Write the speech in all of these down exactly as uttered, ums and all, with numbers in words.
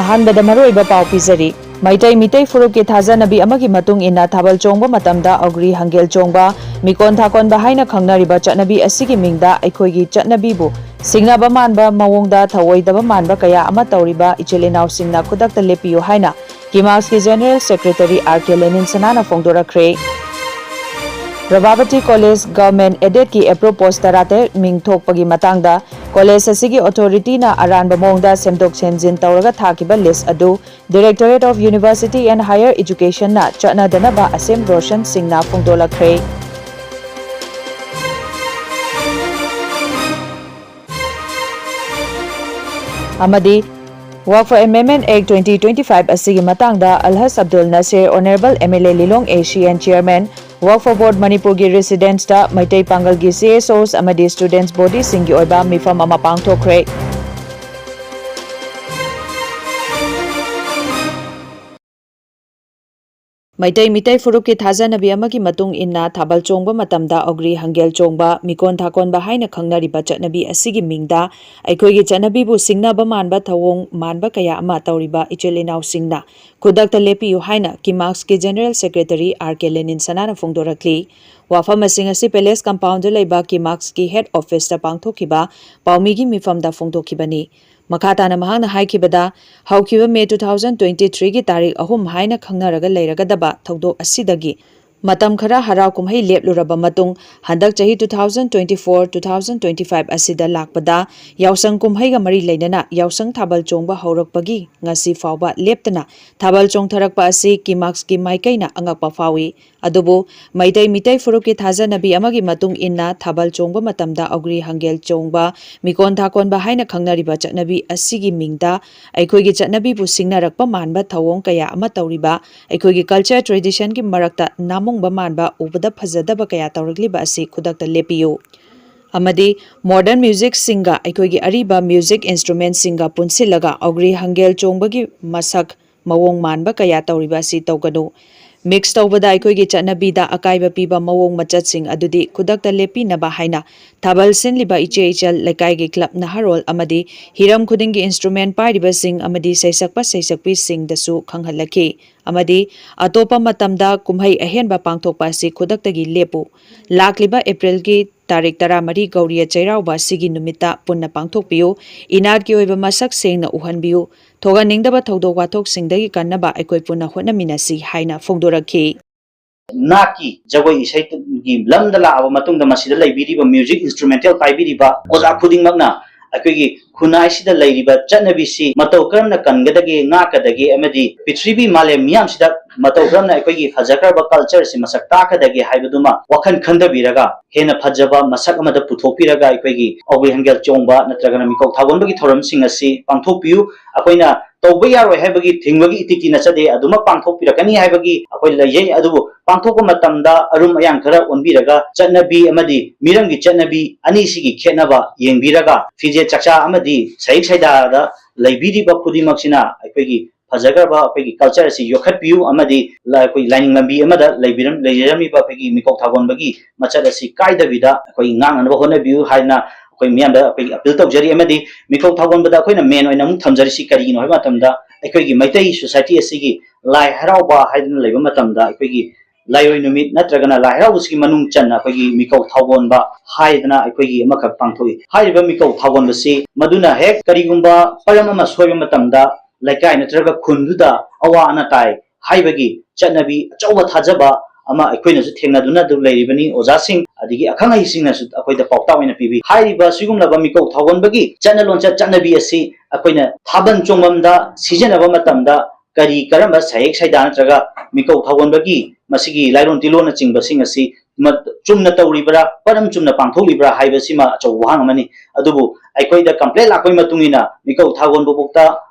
ꯑꯍꯥꯟꯕꯗ ꯃꯔꯨꯑꯣꯏꯕ ꯄꯥꯎ ꯄꯤꯖꯔꯤ꯫ ꯃꯩꯇꯩ ꯃꯤꯇꯩ ꯐꯨꯔꯨꯞꯀꯤ ꯊꯥꯖꯅꯕꯤ ꯑꯃꯒꯤ ꯃꯇꯨꯡ ꯏꯟꯅ ꯊꯥꯕꯜ ꯆꯣꯡꯕ ꯃꯇꯝꯗ ꯑꯒ꯭ꯔꯤ ꯍꯪꯒꯦꯜ ꯆꯣꯡꯕ, ꯃꯤꯀꯣꯟ ꯊꯥꯀꯣꯟꯕ ꯍꯥꯏꯅ ꯈꯪꯅꯔꯤꯕ ꯆꯠꯅꯕꯤ ꯑꯁꯤꯒꯤ ꯃꯤꯡꯗ ꯑꯩꯈꯣꯏꯒꯤ ꯆꯠꯅꯕꯤꯕꯨ ꯁꯤꯡꯅꯕ ꯃꯥꯟꯕ ꯃꯑꯣꯡꯗ ꯊꯧꯑꯣꯏꯗꯕ ꯃꯥꯟꯕ ꯀꯌꯥ ꯑꯃ ꯇꯧꯔꯤꯕ ꯏꯆꯤꯜ ꯏꯅꯥꯎꯁꯤꯡꯅ ꯈꯨꯗꯛꯇ ꯂꯦꯞꯄꯤꯌꯨ ꯍꯥꯏꯅ ꯀꯤꯃꯥꯛꯁꯀꯤ ꯖꯦꯅꯔꯦꯜ ꯁꯦꯀ꯭ꯔꯦꯇꯔꯤ ꯑꯥꯔ ꯀꯦ ꯂꯦꯅꯤꯟ ꯁꯅꯥꯅ ꯐꯣꯡꯗꯣꯔꯛꯈ꯭ꯔꯦ꯫ ꯄ꯭ꯔꯚꯥꯕꯇꯤ ꯀꯣꯂꯦꯖ ꯒꯚꯔꯟꯃꯦꯟꯠ ꯑꯦꯗꯦꯗꯀꯤ ꯑꯦꯄ꯭ꯔꯨꯞ ꯄꯣꯁ ꯇꯔꯥꯇꯔꯦꯠ ꯃꯤꯡ ꯊꯣꯛꯄꯒꯤ ꯃꯇꯥꯡꯗ ꯀꯣꯂꯦꯖ ꯑꯁꯤꯒꯤ ꯑꯣꯊꯣꯔꯤꯇꯤꯅ ꯑꯔꯥꯟꯕ ꯃꯑꯣꯡꯗ ꯁꯦꯝꯗꯣꯛ ꯁꯦꯝꯖꯤꯟ ꯇꯧꯔꯒ ꯊꯥꯈꯤꯕ ꯂꯤꯁ ꯑꯗꯨ Directorate of University and Higher Educationꯅ ꯆꯠꯅꯗꯅꯕ ꯑꯁꯦꯝ Roshan ꯁꯤꯡꯅ ꯐꯣꯡꯗꯣꯛꯂꯛꯈ꯭ꯔꯦ꯫ ꯑꯃꯗꯤ Work for Amendment Act twenty twenty-five ꯑꯁꯤꯒꯤ ꯃꯇꯥꯡꯗ ꯑꯜꯍꯖ ꯑꯕꯗꯨꯜ ꯅꯁꯤꯔ, Honourable M L A Lilong A C and Chairman, Work for Board ꯃꯅꯤꯄꯨꯔꯒꯤ ꯔꯤꯁꯤꯗꯦꯟꯁꯇ ꯃꯩꯇꯩ ꯄꯥꯡꯒꯜꯒꯤ C S Os ꯑꯃꯗꯤ ꯁ꯭ꯇꯨꯗꯦꯟꯠꯁ ꯕꯣꯗꯤꯁꯤꯡꯒꯤ ꯑꯣꯏꯕ ꯃꯤꯐꯝ ꯑꯃ ꯄꯥꯡꯊꯣꯛꯈ꯭ꯔꯦ꯫ ꯃꯩꯇꯩ ꯃꯤꯇꯩ ꯐꯨꯔꯨꯞꯀꯤ ꯊꯥꯖꯅꯕꯤ ꯑꯃꯒꯤ ꯃꯇꯨꯡ ꯏꯟꯅ ꯊꯥꯕꯜ ꯆꯣꯡꯕ ꯃꯇꯝꯗ ꯑꯒ꯭ꯔꯤ ꯍꯪꯒꯦꯜ ꯆꯣꯡꯕ, ꯃꯤꯀꯣꯟ ꯊꯥꯀꯣꯟꯕ ꯍꯥꯏꯅ ꯈꯪꯅꯔꯤꯕ ꯆꯠꯅꯕꯤ ꯑꯁꯤꯒꯤ ꯃꯤꯡꯗ ꯑꯩꯈꯣꯏꯒꯤ ꯆꯠꯅꯕꯤꯕꯨ ꯁꯤꯡꯅꯕ ꯃꯥꯟꯕ ꯊꯧꯑꯣꯡ ꯃꯥꯟꯕ ꯀꯌꯥ ꯑꯃ ꯇꯧꯔꯤꯕ ꯏꯆꯤꯜ ꯏꯅꯥꯎꯁꯤꯡꯅ ꯈꯨꯗꯛꯇ ꯂꯦꯞꯄꯤꯌꯨ ꯍꯥꯏꯅ ꯀꯤꯃꯥꯛꯁꯀꯤ ꯖꯦꯅꯔꯦꯜ ꯁꯦꯀ꯭ꯔꯦꯇꯔꯤ ꯑꯥꯔ ꯀꯦ ꯂꯦꯅꯤꯟ ꯁꯅꯥꯅ ꯐꯣꯡꯗꯣꯔꯛꯂꯤ꯫ ꯋꯥꯐꯝꯁꯤꯡ ꯑꯁꯤ ꯄꯦꯂꯦꯁ ꯀꯝꯄꯥꯎꯟꯗ ꯂꯩꯕ ꯀꯤꯃꯥꯛꯁꯀꯤ ꯍꯦꯗ ꯑꯣꯐꯤꯁꯇ ꯄꯥꯡꯊꯣꯛꯈꯤꯕ ꯄꯥꯎꯃꯤꯒꯤ ꯃꯤꯐꯝꯗ ꯐꯣꯡꯗꯣꯛꯈꯤꯕꯅꯤ꯫ ꯃꯈꯥ ꯇꯥꯅ ꯃꯍꯥꯛꯅ ꯍꯥꯏꯈꯤꯕꯗ, ꯍꯧꯈꯤꯕ ꯃꯦ two thousand twenty-threeꯒꯤ ꯇꯥꯔꯤꯛ ꯑꯍꯨꯝ ꯍꯥꯏꯅ ꯈꯪꯅꯔꯒ ꯂꯩꯔꯒꯗꯕ ꯊꯧꯗꯣꯛ ꯑꯁꯤꯗꯒꯤ ꯃꯇꯝ ꯈꯔ ꯍꯔꯥꯎ ꯀꯨꯝꯍꯩ ꯂꯦꯞꯂꯨꯔꯕ ꯃꯇꯨꯡ, ꯍꯟꯗꯛ ꯆꯍꯤ two thousand twenty-four, two thousand twenty-five ꯑꯁꯤꯗ ꯂꯥꯛꯄꯗ ꯌꯥꯎꯁꯪ ꯀꯨꯝꯍꯩꯒ ꯃꯔꯤ ꯂꯩꯅꯅ ꯌꯥꯎꯁꯪ ꯊꯥꯕꯜ ꯆꯣꯡꯕ ꯍꯧꯔꯛꯄꯒꯤ ꯉꯁꯤ ꯐꯥꯎꯕ ꯂꯦꯞꯇꯅ ꯊꯥꯕꯜ ꯆꯣꯡꯊꯔꯛꯄ ꯑꯁꯤ ꯀꯤꯃꯥꯛꯁꯀꯤ ꯃꯥꯏꯀꯩꯅ ꯑꯉꯛꯄ ꯐꯥꯎꯏ꯫ ꯑꯗꯨꯕꯨ ꯃꯩꯇꯩ ꯃꯤꯇꯩ ꯐꯨꯔꯨꯞꯀꯤ ꯊꯥꯖꯅꯕꯤ ꯑꯃꯒꯤ ꯃꯇꯨꯡ ꯏꯟꯅ ꯊꯥꯕꯜ ꯆꯣꯡꯕ ꯃꯇꯝꯗ ꯑꯒ꯭ꯔꯤ ꯍꯪꯒꯦꯜ ꯆꯣꯡꯕ, ꯃꯤꯀꯣꯟ ꯊꯥꯀꯣꯟꯕ ꯍꯥꯏꯅ ꯈꯪꯅꯔꯤꯕ ꯆꯠꯅꯕꯤ ꯑꯁꯤꯒꯤ ꯃꯤꯡꯗ ꯑꯩꯈꯣꯏꯒꯤ ꯆꯠꯅꯕꯤꯕꯨ ꯁꯤꯡꯅꯔꯛꯄ ꯃꯥꯟꯕ ꯊꯧꯑꯣꯡ ꯀꯌꯥ ꯑꯃ ꯇꯧꯔꯤꯕ, ꯑꯩꯈꯣꯏꯒꯤ ꯀꯜꯆꯔ ꯇ꯭ꯔꯦꯗꯤꯁꯟꯒꯤ ꯃꯔꯛꯇ ꯅꯥꯃꯨꯡꯕ ꯃꯥꯟꯕ ꯎꯕꯗ ꯐꯖꯗꯕ ꯀꯌꯥ ꯇꯧꯔꯛꯂꯤꯕ ꯑꯁꯤ ꯈꯨꯗꯛꯇ ꯂꯦꯞꯄꯤꯌꯨ꯫ ꯑꯃꯗꯤ ꯃꯣꯗꯔꯟ ꯃ꯭ꯌꯨꯖꯤꯛꯁꯤꯡꯒ ꯑꯩꯈꯣꯏꯒꯤ ꯑꯔꯤꯕ ꯃ꯭ꯌꯨꯖꯤꯛ ꯏꯟꯁꯇ꯭ꯔꯨꯃꯦꯟꯁꯤꯡꯒ ꯄꯨꯟꯁꯤꯜꯂꯒ ꯑꯒ꯭ꯔꯤ ꯍꯪꯒꯦꯜ ꯆꯣꯡꯕꯒꯤ ꯃꯁꯛ ꯃꯑꯣꯡ ꯃꯥꯟꯕ ꯀꯌꯥ ꯇꯧꯔꯤꯕ ꯑꯁꯤ ꯇꯧꯒꯅꯨ꯫ ꯃꯤꯛꯁ ꯇꯧꯕꯗ ꯑꯩꯈꯣꯏꯒꯤ ꯆꯠꯅꯕꯤꯗ ꯑꯀꯥꯏꯕ ꯄꯤꯕ ꯃꯑꯣꯡ ꯃꯆꯠꯁꯤꯡ ꯑꯗꯨꯗꯤ ꯈꯨꯗꯛꯇ ꯂꯦꯞꯄꯤꯅꯕ ꯍꯥꯏꯅ ꯊꯥꯕꯜ ꯁꯤꯟꯂꯤꯕ ꯏꯆꯦ ꯏꯆꯜ, ꯂꯩꯀꯥꯏꯒꯤ ꯀ꯭ꯂꯕ ꯅꯍꯥꯔꯣꯜ ꯑꯃꯗꯤ ꯍꯤꯔꯝ ꯈꯨꯗꯤꯡꯒꯤ ꯏꯟꯁꯇ꯭ꯔꯨꯃꯦꯟ ꯄꯥꯏꯔꯤꯕꯁꯤꯡ ꯑꯃꯗꯤ ꯁꯩꯁꯛꯄ ꯁꯩꯁꯛꯄꯤꯁꯤꯡꯗꯁꯨ ꯈꯪꯍꯜꯂꯛꯈꯤ꯫ ꯑꯃꯗꯤ ꯑꯇꯣꯞꯄ ꯃꯇꯝꯗ ꯀꯨꯝꯍꯩ ꯑꯍꯦꯟꯕ ꯄꯥꯡꯊꯣꯛꯄ ꯑꯁꯤ ꯈꯨꯗꯛꯇꯒꯤ ꯂꯦꯞꯄꯨ꯫ ꯂꯥꯛꯂꯤꯕ ꯑꯦꯄ꯭ꯔꯤꯜꯒꯤ ꯇꯥꯔꯤꯛ ꯇꯔꯥꯃꯔꯤ ꯒꯧꯔꯤꯌ ꯆꯩꯔꯥꯎꯕ ꯑꯁꯤꯒꯤ ꯅꯨꯃꯤꯠꯇ ꯄꯨꯟꯅ ꯄꯥꯡꯊꯣꯛꯄꯤꯌꯨ꯫ ꯏꯅꯥꯠꯀꯤ ꯑꯣꯏꯕ ꯃꯁꯛ ꯁꯦꯡꯅ ꯎꯍꯟꯕꯤꯌꯨ꯫ ꯊꯣꯛꯍꯟꯅꯤꯡꯗꯕ ꯊꯧꯗꯣꯛ ꯋꯥꯊꯣꯛꯁꯤꯡꯗꯒꯤ ꯀꯟꯅꯕ ꯑꯩꯈꯣꯏ ꯄꯨꯟꯅ ꯍꯣꯠꯅꯃꯤꯟꯅꯁꯤ ꯍꯥꯏꯅ ꯐꯣꯡꯗꯣꯔꯛꯈꯤ꯫ ꯅꯥꯠꯀꯤ ꯖꯒꯣꯏ ꯏꯁꯩꯒꯤ ꯂꯝꯗ ꯂꯥꯛꯑꯕ ꯃꯇꯨꯡꯗ ꯃꯁꯤꯗ ꯂꯩꯕꯤꯔꯤꯕ ꯃ꯭ꯌꯨꯖꯤꯛ ꯏꯟꯁꯇ꯭ꯔꯨꯃꯦꯟꯇꯦꯜ ꯄꯥꯏꯕꯤꯔꯤꯕ ꯑꯣꯖꯥ ꯈꯨꯗꯤꯡꯃꯛꯅ ꯑꯩꯈꯣꯏꯒꯤ ꯈꯨꯟꯅꯥꯏꯁꯤꯗ ꯂꯩꯔꯤꯕ ꯆꯠꯅꯕꯤꯁꯤ ꯃꯇꯧ ꯀꯔꯝꯅ ꯀꯟꯒꯗꯒꯦ, ꯉꯥꯛꯀꯗꯒꯦ ꯑꯃꯗꯤ ꯄ꯭ꯔꯤꯊꯤꯕꯤ ꯃꯥꯂꯦꯝ ꯃꯤꯌꯥꯝꯁꯤꯗ ꯃꯇꯧ ꯀꯔꯝꯅ ꯑꯩꯈꯣꯏꯒꯤ ꯐꯖꯈ꯭ꯔꯕ ꯀꯜꯆꯔꯁꯤ ꯃꯁꯛ ꯇꯥꯛꯀꯗꯒꯦ ꯍꯥꯏꯕꯗꯨꯃ ꯋꯥꯈꯜ ꯈꯟꯊꯕꯤꯔꯒ ꯍꯦꯟꯅ ꯐꯖꯕ ꯃꯁꯛ ꯑꯃꯗ ꯄꯨꯊꯣꯛꯄꯤꯔꯒ ꯑꯩꯈꯣꯏꯒꯤ ꯑꯧꯕ꯭ꯔꯤ ꯍꯪꯒꯦꯜ ꯆꯣꯡꯕ ꯅꯠꯇ꯭ꯔꯒꯅ ꯃꯤꯀꯧ ꯊꯥꯒꯣꯟꯕꯒꯤ ꯊꯧꯔꯝꯁꯤꯡ ꯑꯁꯤ ꯄꯥꯡꯊꯣꯛꯄꯤꯌꯨ꯫ ꯑꯩꯈꯣꯏꯅ ꯇꯧꯕ ꯌꯥꯔꯣꯏ ꯍꯥꯏꯕꯒꯤ ꯊꯤꯡꯕꯒꯤ ꯏꯇꯤꯛꯇꯤ ꯅꯠꯆꯗꯦ, ꯑꯗꯨꯃꯛ ꯄꯥꯡꯊꯣꯛꯄꯤꯔꯛꯀꯅꯤ ꯍꯥꯏꯕꯒꯤ ꯑꯩꯈꯣꯏ ꯂꯩꯖꯩ꯫ ꯑꯗꯨꯕꯨ ꯄꯥꯡꯊꯣꯛꯄ ꯃꯇꯝꯗ ꯑꯔꯨꯝ ꯑꯌꯥꯡ ꯈꯔ ꯑꯣꯟꯕꯤꯔꯒ ꯆꯠꯅꯕꯤ ꯑꯃꯗꯤ ꯃꯤꯔꯝꯒꯤ ꯆꯠꯅꯕꯤ ꯑꯅꯤꯁꯤꯒꯤ ꯈꯦꯠꯅꯕ ꯌꯦꯡꯕꯤꯔꯒ ꯐꯤꯖꯦꯠ ꯆꯥꯛꯆꯥ ꯑꯃꯗꯤ ꯁꯍꯤꯛ ꯁꯩꯗꯥꯗ ꯂꯩꯕꯤꯔꯤꯕ ꯈꯨꯗꯤꯡꯃꯛꯁꯤꯅ ꯑꯩꯈꯣꯏꯒꯤ ꯐꯖꯈ꯭ꯔꯕ ꯑꯩꯈꯣꯏꯒꯤ ꯀꯜꯆꯔ ꯑꯁꯤ ꯌꯣꯛꯈꯠꯄꯤꯌꯨ ꯑꯃꯗꯤ ꯂ-, ꯑꯩꯈꯣꯏ ꯂꯥꯏꯅꯤꯡ ꯂꯝꯕꯤ ꯑꯃꯗ ꯂꯩꯕꯤꯔꯝ-, ꯂꯩꯖꯔꯝꯃꯤꯕ ꯑꯩꯈꯣꯏꯒꯤ ꯃꯤꯀꯧ ꯊꯥꯒꯣꯟꯕꯒꯤ ꯃꯆꯠ ꯑꯁꯤ ꯀꯥꯏꯗꯕꯤꯗ ꯑꯩꯈꯣꯏ ꯉꯥꯛꯅꯅꯕ ꯍꯣꯠꯅꯕꯤꯌꯨ ꯍꯥꯏꯗꯅ ꯑꯩꯈꯣꯏ ꯃꯤꯌꯥꯝꯗ ꯑꯩꯈꯣꯏꯒꯤ ꯑꯄꯤꯜ ꯇꯧꯖꯔꯤ꯫ ꯑꯃꯗꯤ ꯃꯤꯀꯧ ꯊꯥꯒꯣꯟꯕꯗ ꯑꯩꯈꯣꯏꯅ ꯃꯦꯟ ꯑꯣꯏꯅ ꯑꯃꯨꯛ ꯊꯝꯖꯔꯤꯁꯤ ꯀꯔꯤꯒꯤꯅꯣ ꯍꯥꯏꯕ ꯃꯇꯝꯗ ꯑꯩꯈꯣꯏꯒꯤ ꯃꯩꯇꯩ ꯁꯣꯁꯥꯏꯇꯤ ꯑꯁꯤꯒꯤ ꯂꯥꯏ ꯍꯔꯥꯎꯕ ꯍꯥꯏꯗꯅ ꯂꯩꯕ ꯃꯇꯝꯗ ꯑꯩꯈꯣꯏꯒꯤ ꯂꯥꯏꯔꯣꯏ ꯅꯨꯃꯤꯠ ꯅꯠꯇ꯭ꯔꯒꯅ ꯂꯥꯏ ꯍꯔꯥꯎꯕꯁꯤꯒꯤ ꯃꯅꯨꯡ ꯆꯟꯅ ꯑꯩꯈꯣꯏꯒꯤ ꯃꯤꯀꯧ ꯊꯥꯒꯣꯟꯕ ꯍꯥꯏꯗꯅ ꯑꯩꯈꯣꯏꯒꯤ ꯑꯃꯈꯛ ꯄꯥꯡꯊꯣꯛꯏ꯫ ꯍꯥꯏꯔꯤꯕ ꯃꯤꯀꯧ ꯊꯥꯒꯣꯟꯕꯁꯤ ꯃꯗꯨꯅ ꯍꯦꯛ ꯀꯔꯤꯒꯨꯝꯕ ꯄꯔꯝ ꯑꯃ ꯁꯣꯏꯕ ꯃꯇꯝꯗ ꯂꯩꯀꯥꯏ ꯅꯠꯇ꯭ꯔꯒ ꯈꯨꯟꯗꯨꯗ ꯑꯋꯥ ꯑꯅꯥ ꯇꯥꯏ ꯍꯥꯏꯕꯒꯤ ꯆꯠꯅꯕꯤ ꯑꯆꯧꯕ ꯊꯥꯖꯕ ꯑꯃ ꯑꯩꯈꯣꯏꯅꯁꯨ ꯊꯦꯡꯅꯗꯨꯅ ꯑꯗꯨꯝ ꯂꯩꯔꯤꯕꯅꯤ꯫ ꯑꯣꯖꯥꯁꯤꯡ ꯑꯗꯒꯤ ꯑꯈꯪ ꯑꯍꯩꯁꯤꯡꯅꯁꯨ ꯑꯩꯈꯣꯏꯗ ꯄꯥꯎꯇꯥꯛ ꯑꯣꯏꯅ ꯄꯤꯕꯤ꯫ ꯍꯥꯏꯔꯤꯕ ꯁꯤꯒꯨꯝꯂꯕ ꯃꯤꯀꯧ ꯊꯥꯒꯣꯟꯕꯒꯤ ꯆꯠꯅ ꯂꯣꯟꯆꯠ ꯆꯠꯅꯕꯤ ꯑꯁꯤ ꯑꯩꯈꯣꯏꯅ ꯊꯥꯕꯜ ꯆꯣꯡꯐꯝꯗ ꯁꯤꯖꯤꯟꯅꯕ ꯃꯇꯝꯗ ꯀꯔꯤ ꯀꯔꯝꯕ ꯁꯍꯤꯛ ꯁꯩꯗꯥ ꯅꯠꯇ꯭ꯔꯒ ꯃꯤꯀꯧ ꯊꯥꯒꯣꯟꯕꯒꯤ ꯃꯁꯤꯒꯤ ꯂꯥꯏꯔꯣꯟ ꯇꯤꯂꯣꯟꯅꯆꯤꯡꯕꯁꯤꯡ ꯑꯁꯤ ꯃ-, ꯆꯨꯝꯅ ꯇꯧꯔꯤꯕ꯭ꯔꯥ, ꯄꯔꯝ ꯆꯨꯝꯅ ꯄꯥꯡꯊꯣꯛꯂꯤꯕ꯭ꯔꯥ ꯍꯥꯏꯕꯁꯤꯃ ꯑꯆꯧꯕ ꯋꯥꯍꯪ ꯑꯃꯅꯤ꯫ ꯑꯗꯨꯕꯨ ꯑꯩꯈꯣꯏꯗ ꯀꯝꯄ꯭ꯂꯦꯟ ꯂꯥꯛꯄꯒꯤ ꯃꯇꯨꯡ ꯏꯟꯅ ꯃꯤꯀꯧ ꯊꯥꯒꯣꯟꯕ ꯐꯥꯎꯗ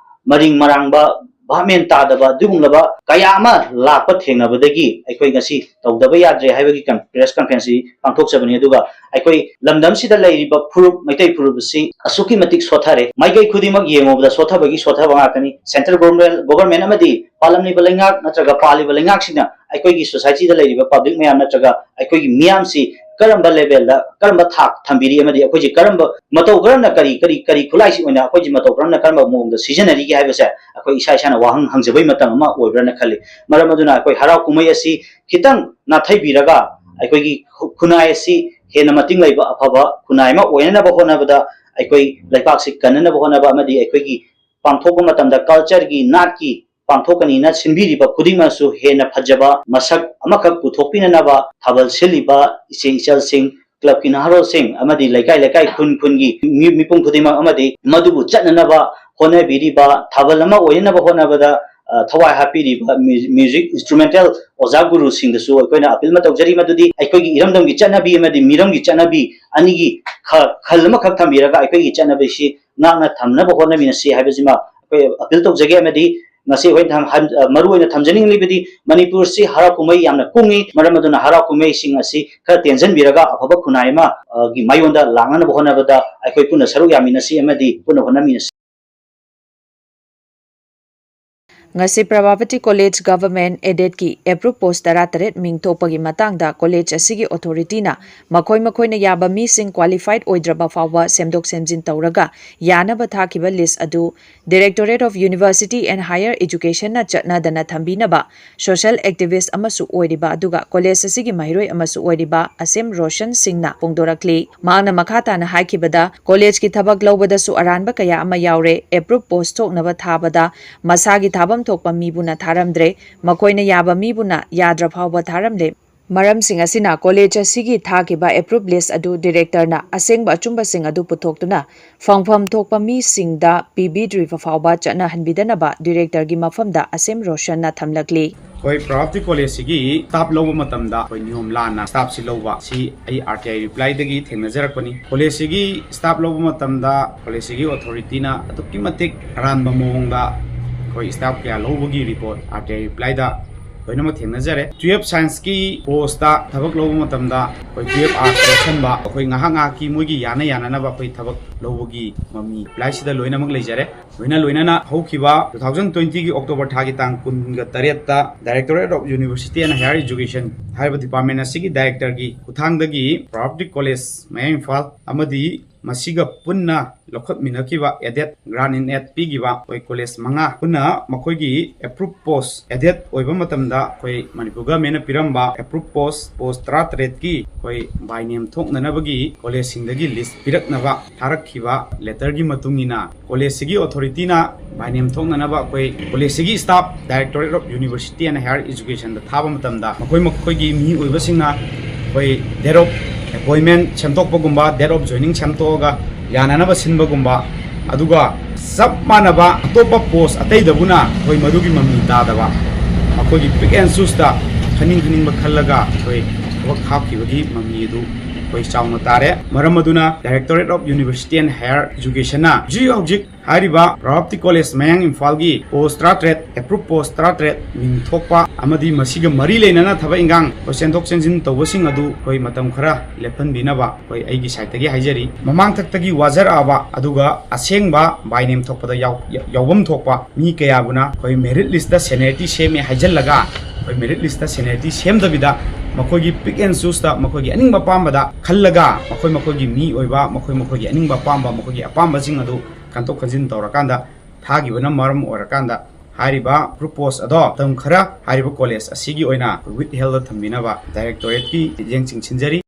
ꯃꯔꯤꯡ ꯃꯔꯥꯡꯕ, ꯚꯥꯞ ꯃꯦꯟ ꯇꯥꯗꯕ ꯑꯗꯨꯒꯨꯝꯂꯕ ꯀꯌꯥ ꯑꯃ ꯂꯥꯛꯄ ꯊꯦꯡꯅꯕꯗꯒꯤ ꯑꯩꯈꯣꯏ ꯉꯁꯤ ꯇꯧꯗꯕ ꯌꯥꯗ꯭ꯔꯦ ꯍꯥꯏꯕꯒꯤ ꯀꯟ-, ꯄ꯭ꯔꯦꯁ ꯀꯟꯐꯔꯦꯟꯁꯁꯤ ꯄꯥꯡꯊꯣꯛꯆꯕꯅꯤ꯫ ꯑꯗꯨꯒ ꯑꯩꯈꯣꯏ ꯂꯝꯗꯝꯁꯤꯗ ꯂꯩꯔꯤꯕ ꯐꯨꯔꯨꯞ, ꯃꯩꯇꯩ ꯐꯨꯔꯨꯞ ꯑꯁꯤ ꯑꯁꯨꯛꯀꯤ ꯃꯇꯤꯛ ꯁꯣꯠꯊꯔꯦ꯫ ꯃꯥꯏꯀꯩ ꯈꯨꯗꯤꯡꯃꯛ ꯌꯦꯡꯉꯨꯕꯗ ꯁꯣꯠꯊꯕꯒꯤ ꯁꯣꯠꯊꯕ ꯉꯥꯛꯇꯅꯤ꯫ ꯁꯦꯟꯇ꯭ꯔꯦꯜ ꯒꯣꯚꯔꯟꯃꯦꯟ, ꯒꯣꯚꯔꯟꯃꯦꯟ ꯑꯃꯗꯤ ꯄꯥꯜꯂꯝꯂꯤꯕ ꯂꯩꯉꯥꯛ ꯅꯠꯇ꯭ꯔꯒ ꯄꯥꯜꯂꯤꯕ ꯂꯩꯉꯥꯛꯁꯤꯡꯅ ꯑꯩꯈꯣꯏꯒꯤ ꯁꯣꯁꯥꯏꯇꯤꯗ ꯂꯩꯔꯤꯕ ꯄꯕ꯭ꯂꯤꯛ ꯃꯌꯥꯝ ꯅꯠꯇ꯭ꯔꯒ ꯑꯩꯈꯣꯏꯒꯤ ꯃꯤꯌꯥꯝꯁꯤ ꯀꯔꯝꯕ ꯂꯦꯚꯦꯜꯗ, ꯀꯔꯝꯕ ꯊꯥꯛ ꯊꯝꯕꯤꯔꯤ, ꯑꯃꯗꯤ ꯑꯩꯈꯣꯏꯁꯤ ꯀꯔꯝꯕ, ꯃꯇꯧ ꯀꯔꯝꯅ, ꯀꯔꯤ ꯀꯔꯤ ꯀꯔꯤ ꯈꯨꯠꯂꯥꯏꯁꯤ ꯑꯣꯏꯅ ꯑꯩꯈꯣꯏꯁꯤ ꯃꯇꯧ ꯀꯔꯝꯅ, ꯀꯔꯝꯕ ꯃꯑꯣꯡꯗ ꯁꯤꯖꯤꯟꯅꯔꯤꯒꯦ ꯍꯥꯏꯕꯁꯦ ꯑꯩꯈꯣꯏ ꯏꯁꯥ ꯏꯁꯥꯅ ꯋꯥꯍꯪ ꯍꯪꯖꯕꯩ ꯃꯇꯝ ꯑꯃ ꯑꯣꯏꯕ꯭ꯔꯅ ꯈꯜꯂꯤ꯫ ꯃꯔꯝ ꯑꯗꯨꯅ ꯑꯩꯈꯣꯏ ꯍꯔꯥꯎ ꯀꯨꯝꯍꯩ ꯑꯁꯤ ꯈꯤꯇꯪ ꯅꯥꯊꯩꯕꯤꯔꯒ ꯑꯩꯈꯣꯏꯒꯤ ꯈꯨ-, ꯈꯨꯟꯅꯥꯏ ꯑꯁꯤ ꯍꯦꯟꯅ ꯃꯇꯤꯡ ꯂꯩꯕ ꯑꯐꯕ ꯈꯨꯟꯅꯥꯏ ꯑꯃ ꯑꯣꯏꯅꯅꯕ ꯍꯣꯠꯅꯕꯗ, ꯑꯩꯈꯣꯏ ꯂꯩꯄꯥꯛꯁꯤ ꯀꯟꯅꯅꯕ ꯍꯣꯠꯅꯕ ꯑꯃꯗꯤ ꯑꯩꯈꯣꯏꯒꯤ ꯄꯥꯡꯊꯣꯛꯄ ꯃꯇꯝꯗ ꯀꯜꯆꯔꯒꯤ, ꯅꯥꯠꯀꯤ ꯄꯥꯡꯊꯣꯛꯀꯅꯤꯅ ꯁꯤꯟꯕꯤꯔꯤꯕ ꯈꯨꯗꯤꯡꯃꯛꯁꯨ ꯍꯦꯟꯅ ꯐꯖꯕ ꯃꯁꯛ ꯑꯃꯈꯛ ꯄꯨꯊꯣꯛꯄꯤꯅꯅꯕ ꯊꯥꯕꯜ ꯁꯤꯜꯂꯤꯕ ꯏꯆꯦ ꯏꯆꯜꯁꯤꯡ, ꯀ꯭ꯂꯕꯀꯤ ꯅꯍꯥꯔꯣꯜꯁꯤꯡ ꯑꯃꯗꯤ ꯂꯩꯀꯥꯏ ꯂꯩꯀꯥꯏ, ꯈꯨꯟ ꯈꯨꯟꯒꯤ ꯃꯤ-, ꯃꯤꯄꯨꯝ ꯈꯨꯗꯤꯡꯃꯛ ꯑꯃꯗꯤ ꯃꯗꯨꯕꯨ ꯆꯠꯅꯅꯕ ꯍꯣꯠꯅꯕꯤꯔꯤꯕ, ꯊꯥꯕꯜ ꯑꯃ ꯑꯣꯏꯅꯅꯕ ꯍꯣꯠꯅꯕꯗ, ꯑ, ꯊꯋꯥꯏ ꯍꯥꯞꯄꯤꯔꯤꯕ ꯃ꯭ꯌꯨ-, ꯃ꯭ꯌꯨꯖꯤꯛ ꯏꯟꯁꯇ꯭ꯔꯨꯃꯦꯟꯇꯦꯜ ꯑꯣꯖꯥ ꯒꯨꯔꯨꯁꯤꯡꯗꯁꯨ ꯑꯩꯈꯣꯏꯅ ꯑꯄꯤꯜ ꯑꯃ ꯇꯧꯖꯔꯤ, ꯃꯗꯨꯗꯤ ꯑꯩꯈꯣꯏꯒꯤ ꯏꯔꯝꯗꯝꯒꯤ ꯆꯠꯅꯕꯤ ꯑꯃꯗꯤ ꯃꯤꯔꯝꯒꯤ ꯆꯠꯅꯕꯤ ꯑꯅꯤꯒꯤ ꯈ-, ꯈꯜ ꯑꯃꯈꯛ ꯊꯝꯕꯤꯔꯒ ꯑꯩꯈꯣꯏꯒꯤ ꯆꯠꯅꯕꯤꯁꯤ ꯉꯥꯛꯅ ꯊꯝꯅꯕ ꯍꯣꯠꯅꯃꯤꯟꯅꯁꯤ ꯍꯥꯏꯕꯁꯤꯃ ꯑꯩꯈꯣꯏ ꯑꯄꯤꯜ ꯇꯧꯖꯒꯦ꯫ ꯑꯃꯗꯤ ꯉꯁꯤ ꯑꯩꯈꯣꯏꯅ ꯊꯝ-, ꯍꯟ-, ꯑ, ꯃꯔꯨ ꯑꯣꯏꯅ ꯊꯝꯖꯅꯤꯡꯂꯤꯕꯗꯤ ꯃꯅꯤꯄꯨꯔꯁꯤ ꯍꯔꯥꯎ ꯀꯨꯝꯍꯩ ꯌꯥꯝꯅ ꯀꯨꯡꯏ꯫ ꯃꯔꯝ ꯑꯗꯨꯅ ꯍꯔꯥꯎ ꯀꯨꯝꯍꯩꯁꯤꯡ ꯑꯁꯤ ꯈꯔ ꯇꯦꯟꯖꯟꯕꯤꯔꯒ ꯑꯐꯕ ꯈꯨꯟꯅꯥꯏ ꯑꯃ, ꯑ, ꯒꯤ ꯃꯥꯏꯌꯣꯟꯗ ꯂꯥꯛꯅꯅꯕ ꯍꯣꯠꯅꯕꯗ ꯑꯩꯈꯣꯏ ꯄꯨꯟꯅ ꯁꯔꯨꯛ ꯌꯥꯃꯤꯟꯅꯁꯤ ꯑꯃꯗꯤ ꯄꯨꯟꯅ ꯍꯣꯠꯅꯃꯤꯟꯅꯁꯤ꯫ ꯉꯁꯤ ꯄ꯭ꯔꯚꯥꯕꯇꯤ ꯀꯣꯂꯦꯖ ꯒꯚꯔꯟꯃꯦꯟꯠ ꯑꯦꯗꯦꯗꯀꯤ ꯑꯦꯄ꯭ꯔꯨꯞ ꯄꯣꯁ ꯇꯔꯥꯇꯔꯦꯠ ꯃꯤꯡ ꯊꯣꯛꯄꯒꯤ ꯃꯇꯥꯡꯗ ꯀꯣꯂꯦꯖ ꯑꯁꯤꯒꯤ ꯑꯣꯊꯣꯔꯤꯇꯤꯅ ꯃꯈꯣꯏ ꯃꯈꯣꯏꯅ ꯌꯥꯕ ꯃꯤꯁꯤꯡ ꯀ꯭ꯋꯥꯂꯤꯐꯥꯏꯗ ꯑꯣꯏꯗ꯭ꯔꯕ ꯐꯥꯎꯕ ꯁꯦꯝꯗꯣꯛ ꯁꯦꯝꯖꯤꯟ ꯇꯧꯔꯒ ꯌꯥꯅꯕ ꯊꯥꯈꯤꯕ ꯂꯤꯁ꯭ꯠ ꯑꯗꯨ Directorate of University and Higher Educationꯅ ꯆꯠꯅꯗꯅ ꯊꯝꯕꯤꯅꯕ ꯁꯣꯁꯤꯌꯦꯜ ꯑꯦꯛꯇꯤꯚꯤꯁ꯭ꯠ ꯑꯃꯁꯨ ꯑꯣꯏꯔꯤꯕ ꯑꯗꯨꯒ ꯀꯣꯂꯦꯖ ꯑꯁꯤꯒꯤ ꯃꯍꯩꯔꯣꯏ ꯑꯃꯁꯨ ꯑꯣꯏꯔꯤꯕ ꯑꯁꯦꯝ ꯔꯣꯁꯟ ꯁꯤꯡꯅ ꯐꯣꯡꯗꯣꯔꯛꯂꯤ꯫ ꯃꯍꯥꯛꯅ ꯃꯈꯥ ꯇꯥꯅ ꯍꯥꯏꯈꯤꯕꯗ, ꯀꯣꯂꯦꯖꯀꯤ ꯊꯕꯛ ꯂꯧꯕꯗꯁꯨ ꯑꯔꯥꯟꯕ ꯀꯌꯥ ꯑꯃ ꯌꯥꯎꯔꯦ꯫ ꯑꯦꯄ꯭ꯔꯨꯞ ꯄꯣꯁ ꯊꯣꯛꯅꯕ ꯊꯥꯕꯗ ꯃꯁꯥꯒꯤ ꯊꯥꯐꯝ ꯊꯣꯛꯄ ꯃꯤꯕꯨꯅ ꯊꯥꯔꯝꯗ꯭ꯔꯦ꯫ ꯃꯈꯣꯏꯅ ꯌꯥꯕ ꯃꯤꯕꯨꯅ ꯌꯥꯗ꯭ꯔ ꯐꯥꯎꯕ ꯊꯥꯔꯝꯂꯦ꯫ ꯃꯔꯝꯁꯤꯡ ꯑꯁꯤꯅ ꯀꯣꯂꯦꯖ ꯑꯁꯤꯒꯤ ꯊꯥꯈꯤꯕ ꯑꯦꯄ꯭ꯔꯨꯞ ꯂꯤꯁ꯭ꯠ ꯑꯗꯨ ꯗꯤꯔꯦꯛꯇꯔꯅ ꯑꯁꯦꯡꯕ ꯑꯆꯨꯝꯕꯁꯤꯡ ꯑꯗꯨ ꯄꯨꯊꯣꯛꯇꯨꯅ ꯐꯪꯐꯝ ꯊꯣꯛꯄ ꯃꯤꯁꯤꯡꯗ ꯄꯤꯕꯤꯗ꯭ꯔꯤꯕ ꯐꯥꯎꯕ ꯆꯠꯅꯍꯟꯕꯤꯗꯅꯕ ꯗꯤꯔꯦꯛꯇꯔꯒꯤ ꯃꯐꯝꯗ ꯑꯁꯦꯝ ꯔꯣꯁꯟꯅ ꯊꯝꯂꯛꯂꯤ꯫ ꯑꯩꯈꯣꯏ ꯄ꯭ꯔꯚꯥꯕꯇꯤ ꯀꯣꯂꯦꯖꯁꯤꯒꯤ ꯁ꯭ꯇꯥꯐ ꯂꯧꯕ ꯃꯇꯝꯗ ꯑꯩꯈꯣꯏ ꯅꯤꯌꯣꯝ ꯂꯥꯟꯅ ꯁ꯭ꯇꯥꯐꯁꯤ ꯂꯧꯕ, ꯁꯤ ꯑꯩ ꯑꯥꯔ ꯇꯤ ꯑꯥꯏ ꯔꯤꯄ꯭ꯂꯥꯏꯗꯒꯤ ꯊꯦꯡꯅꯖꯔꯛꯄꯅꯤ꯫ ꯀꯣꯂꯦꯖꯁꯤꯒꯤ ꯁ꯭ꯇꯥꯐ ꯂꯧꯕ ꯃꯇꯝꯗ ꯀꯣꯂꯦꯖꯁꯤꯒꯤ ꯑꯣꯊꯣꯔꯤꯇꯤꯅ ꯑꯗꯨꯛꯀꯤ ꯃꯇꯤꯛ ꯑꯔꯥꯟꯕ ꯃꯑꯣꯡꯗ ꯑꯩꯈꯣꯏ ꯁ꯭ꯇꯥꯐ ꯀꯌꯥ ꯂꯧꯕꯒꯤ ꯔꯤꯄꯣꯔꯠ ꯑꯥꯔ ꯇꯤ ꯑꯥꯏ ꯔꯤꯄ꯭ꯂꯥꯏꯗ ꯂꯣꯏꯅꯃꯛ ꯊꯦꯡꯅꯖꯔꯦ꯫ Twelve Science ꯀꯤ post ꯇ ꯊꯕꯛ ꯂꯧꯕ ꯃꯇꯝꯗ ꯑꯩꯈꯣꯏ Twelve Arts ꯂꯧꯁꯟꯕ, ꯑꯩꯈꯣꯏ ꯉꯥꯏꯍꯥꯛ ꯉꯥꯏꯍꯥꯛꯀꯤ ꯃꯣꯏꯒꯤ ꯌꯥꯅ ꯌꯥꯅꯅꯕ ꯑꯩꯈꯣꯏ ꯊꯕꯛ ꯂꯧꯕꯒꯤ ꯃꯃꯤ apply ꯁꯤꯗ ꯂꯣꯏꯅꯃꯛ ꯂꯩꯖꯔꯦ꯫ ꯂꯣꯏꯅ ꯂꯣꯏꯅꯅ ꯍꯧꯈꯤꯕ two thousand twenty ꯒꯤ October ꯊꯥꯒꯤ ꯇꯥꯡ ꯀꯨꯟꯒ ꯇꯔꯦꯠꯇ Directorate of University and Higher Education ꯍꯥꯏꯔꯤꯕ department ꯑꯁꯤꯒꯤ director ꯒꯤ ꯈꯨꯠꯊꯥꯡꯗꯒꯤ Property College ꯃꯌꯥꯡ ꯏꯝꯐꯥꯜ ꯑꯃꯗꯤ ꯃꯁꯤꯒ ꯄꯨꯟꯅ ꯂꯧꯈꯠꯃꯤꯟꯅꯈꯤꯕ added grant in aid ꯄꯤꯈꯤꯕ ꯑꯩꯈꯣꯏ college ꯃꯉꯥ ꯄꯨꯟꯅ ꯃꯈꯣꯏꯒꯤ approved post added ꯑꯣꯏꯕ ꯃꯇꯝꯗ ꯑꯩꯈꯣꯏ ꯃꯅꯤꯄꯨꯔ government ꯅ ꯄꯤꯔꯝꯕ approved post, post ꯇꯔꯥꯇꯔꯦꯠꯀꯤ ꯑꯩꯈꯣꯏ by name ꯊꯣꯛꯅꯅꯕꯒꯤ college ꯁꯤꯡꯗꯒꯤ list ꯄꯤꯔꯛꯅꯕ ꯊꯥꯔꯛꯈꯤꯕ letter ꯒꯤ ꯃꯇꯨꯡ ꯏꯟꯅ college ꯁꯤꯒꯤ authority ꯅ by name ꯊꯣꯛꯅꯅꯕ ꯑꯩꯈꯣꯏ college ꯁꯤꯒꯤ staff Directorate of University and Higher Education ꯗ ꯊꯥꯕ ꯃꯇꯝꯗ ꯃꯈꯣꯏ ꯃꯈꯣꯏꯒꯤ ꯃꯤ ꯑꯣꯏꯕꯁꯤꯡꯅ ꯑꯩꯈꯣꯏ date of appointment ꯁꯦꯝꯗꯣꯛꯄꯒꯨꯝꯕ, date of joining ꯁꯦꯝꯗꯣꯛꯑꯒ ꯌꯥꯅꯅꯕ ꯁꯤꯟꯕꯒꯨꯝꯕ, ꯑꯗꯨꯒ ꯆꯞ ꯃꯥꯟꯅꯕ ꯑꯇꯣꯞꯄ post ꯑꯇꯩꯗꯕꯨꯅ ꯑꯩꯈꯣꯏ ꯃꯗꯨꯒꯤ ꯃꯃꯤ ꯇꯥꯗꯕ, ꯃꯈꯣꯏꯒꯤ pick and choose ꯇ ꯈꯟꯅꯤꯡ ꯈꯟꯅꯤꯡꯕ ꯈꯜꯂꯒ ꯑꯩꯈꯣꯏ ꯊꯕꯛ ꯍꯥꯞꯈꯤꯕꯒꯤ ꯃꯃꯤ ꯑꯗꯨ ꯑꯩꯈꯣꯏ ꯆꯥꯎꯅ ꯇꯥꯔꯦ꯫ ꯃꯔꯝ ꯑꯗꯨꯅ Directorate of University and Higher Education ꯅ ꯍꯧꯖꯤꯛ ꯍꯧꯖꯤꯛ ꯍꯥꯏꯔꯤꯕ Property College ꯃꯌꯥꯡ ꯏꯝꯐꯥꯜꯒꯤ post ꯇꯔꯥꯇꯔꯦꯠ, approved post ꯇꯔꯥꯇꯔꯦꯠ ꯃꯤꯡ ꯊꯣꯛꯄ ꯑꯃꯗꯤ ꯃꯁꯤꯒ ꯃꯔꯤ ꯂꯩꯅꯅ ꯊꯕꯛ ꯏꯟꯈꯥꯡ ꯑꯩꯈꯣꯏ ꯆꯦꯟꯊꯣꯛ ꯆꯦꯟꯁꯤꯟ ꯇꯧꯕꯁꯤꯡ ꯑꯗꯨ ꯑꯩꯈꯣꯏ ꯃꯇꯝ ꯈꯔ ꯂꯦꯞꯍꯟꯕꯤꯅꯕ ꯑꯩꯈꯣꯏ ꯑꯩꯒꯤ side ꯇꯒꯤ ꯍꯥꯏꯖꯔꯤ꯫ ꯃꯃꯥꯡꯊꯛꯇꯒꯤ ꯋꯥꯖꯔꯛꯑꯕ ꯑꯗꯨꯒ ꯑꯁꯦꯡꯕ by name ꯊꯣꯛꯄꯗ ꯌꯥꯎ-, ꯌꯥꯎꯐꯝ ꯊꯣꯛꯄ ꯃꯤ ꯀꯌꯥꯕꯨꯅ ꯑꯩꯈꯣꯏ merit list ꯇ seniority ꯁꯦꯝꯃꯦ ꯍꯥꯏꯖꯜꯂꯒ ꯑꯩꯈꯣꯏ merit list ꯇ seniority ꯁꯦꯝꯗꯕꯤꯗ ꯃꯈꯣꯏꯒꯤ pick and choose ꯇ ꯃꯈꯣꯏꯒꯤ ꯑꯅꯤꯡꯕ ꯑꯄꯥꯝꯕꯗ ꯈꯜꯂꯒ ꯃꯈꯣꯏ ꯃꯈꯣꯏꯒꯤ ꯃꯤ ꯑꯣꯏꯕ, ꯃꯈꯣꯏ ꯃꯈꯣꯏꯒꯤ ꯑꯅꯤꯡꯕ ꯑꯄꯥꯝꯕ, ꯃꯈꯣꯏꯒꯤ ꯑꯄꯥꯝꯕꯁꯤꯡ ꯑꯗꯨ ꯈꯟꯗꯣꯛ ꯈꯟꯖꯤꯟ ꯇꯧꯔꯀꯥꯟꯗ ꯊꯥꯈꯤꯕꯅ ꯃꯔꯝ ꯑꯣꯏꯔꯀꯥꯟꯗ ꯍꯥꯏꯔꯤꯕ approved post ꯑꯗꯣ ꯃꯇꯝ ꯈꯔ ꯍꯥꯏꯔꯤꯕ college ꯑꯁꯤꯒꯤ ꯑꯣꯏꯅ withheld ꯇ ꯊꯝꯕꯤꯅꯕ Directorate ꯀꯤ ꯃꯤꯠꯌꯦꯡ ꯆꯤꯡꯁꯤꯟꯖꯔꯤ꯫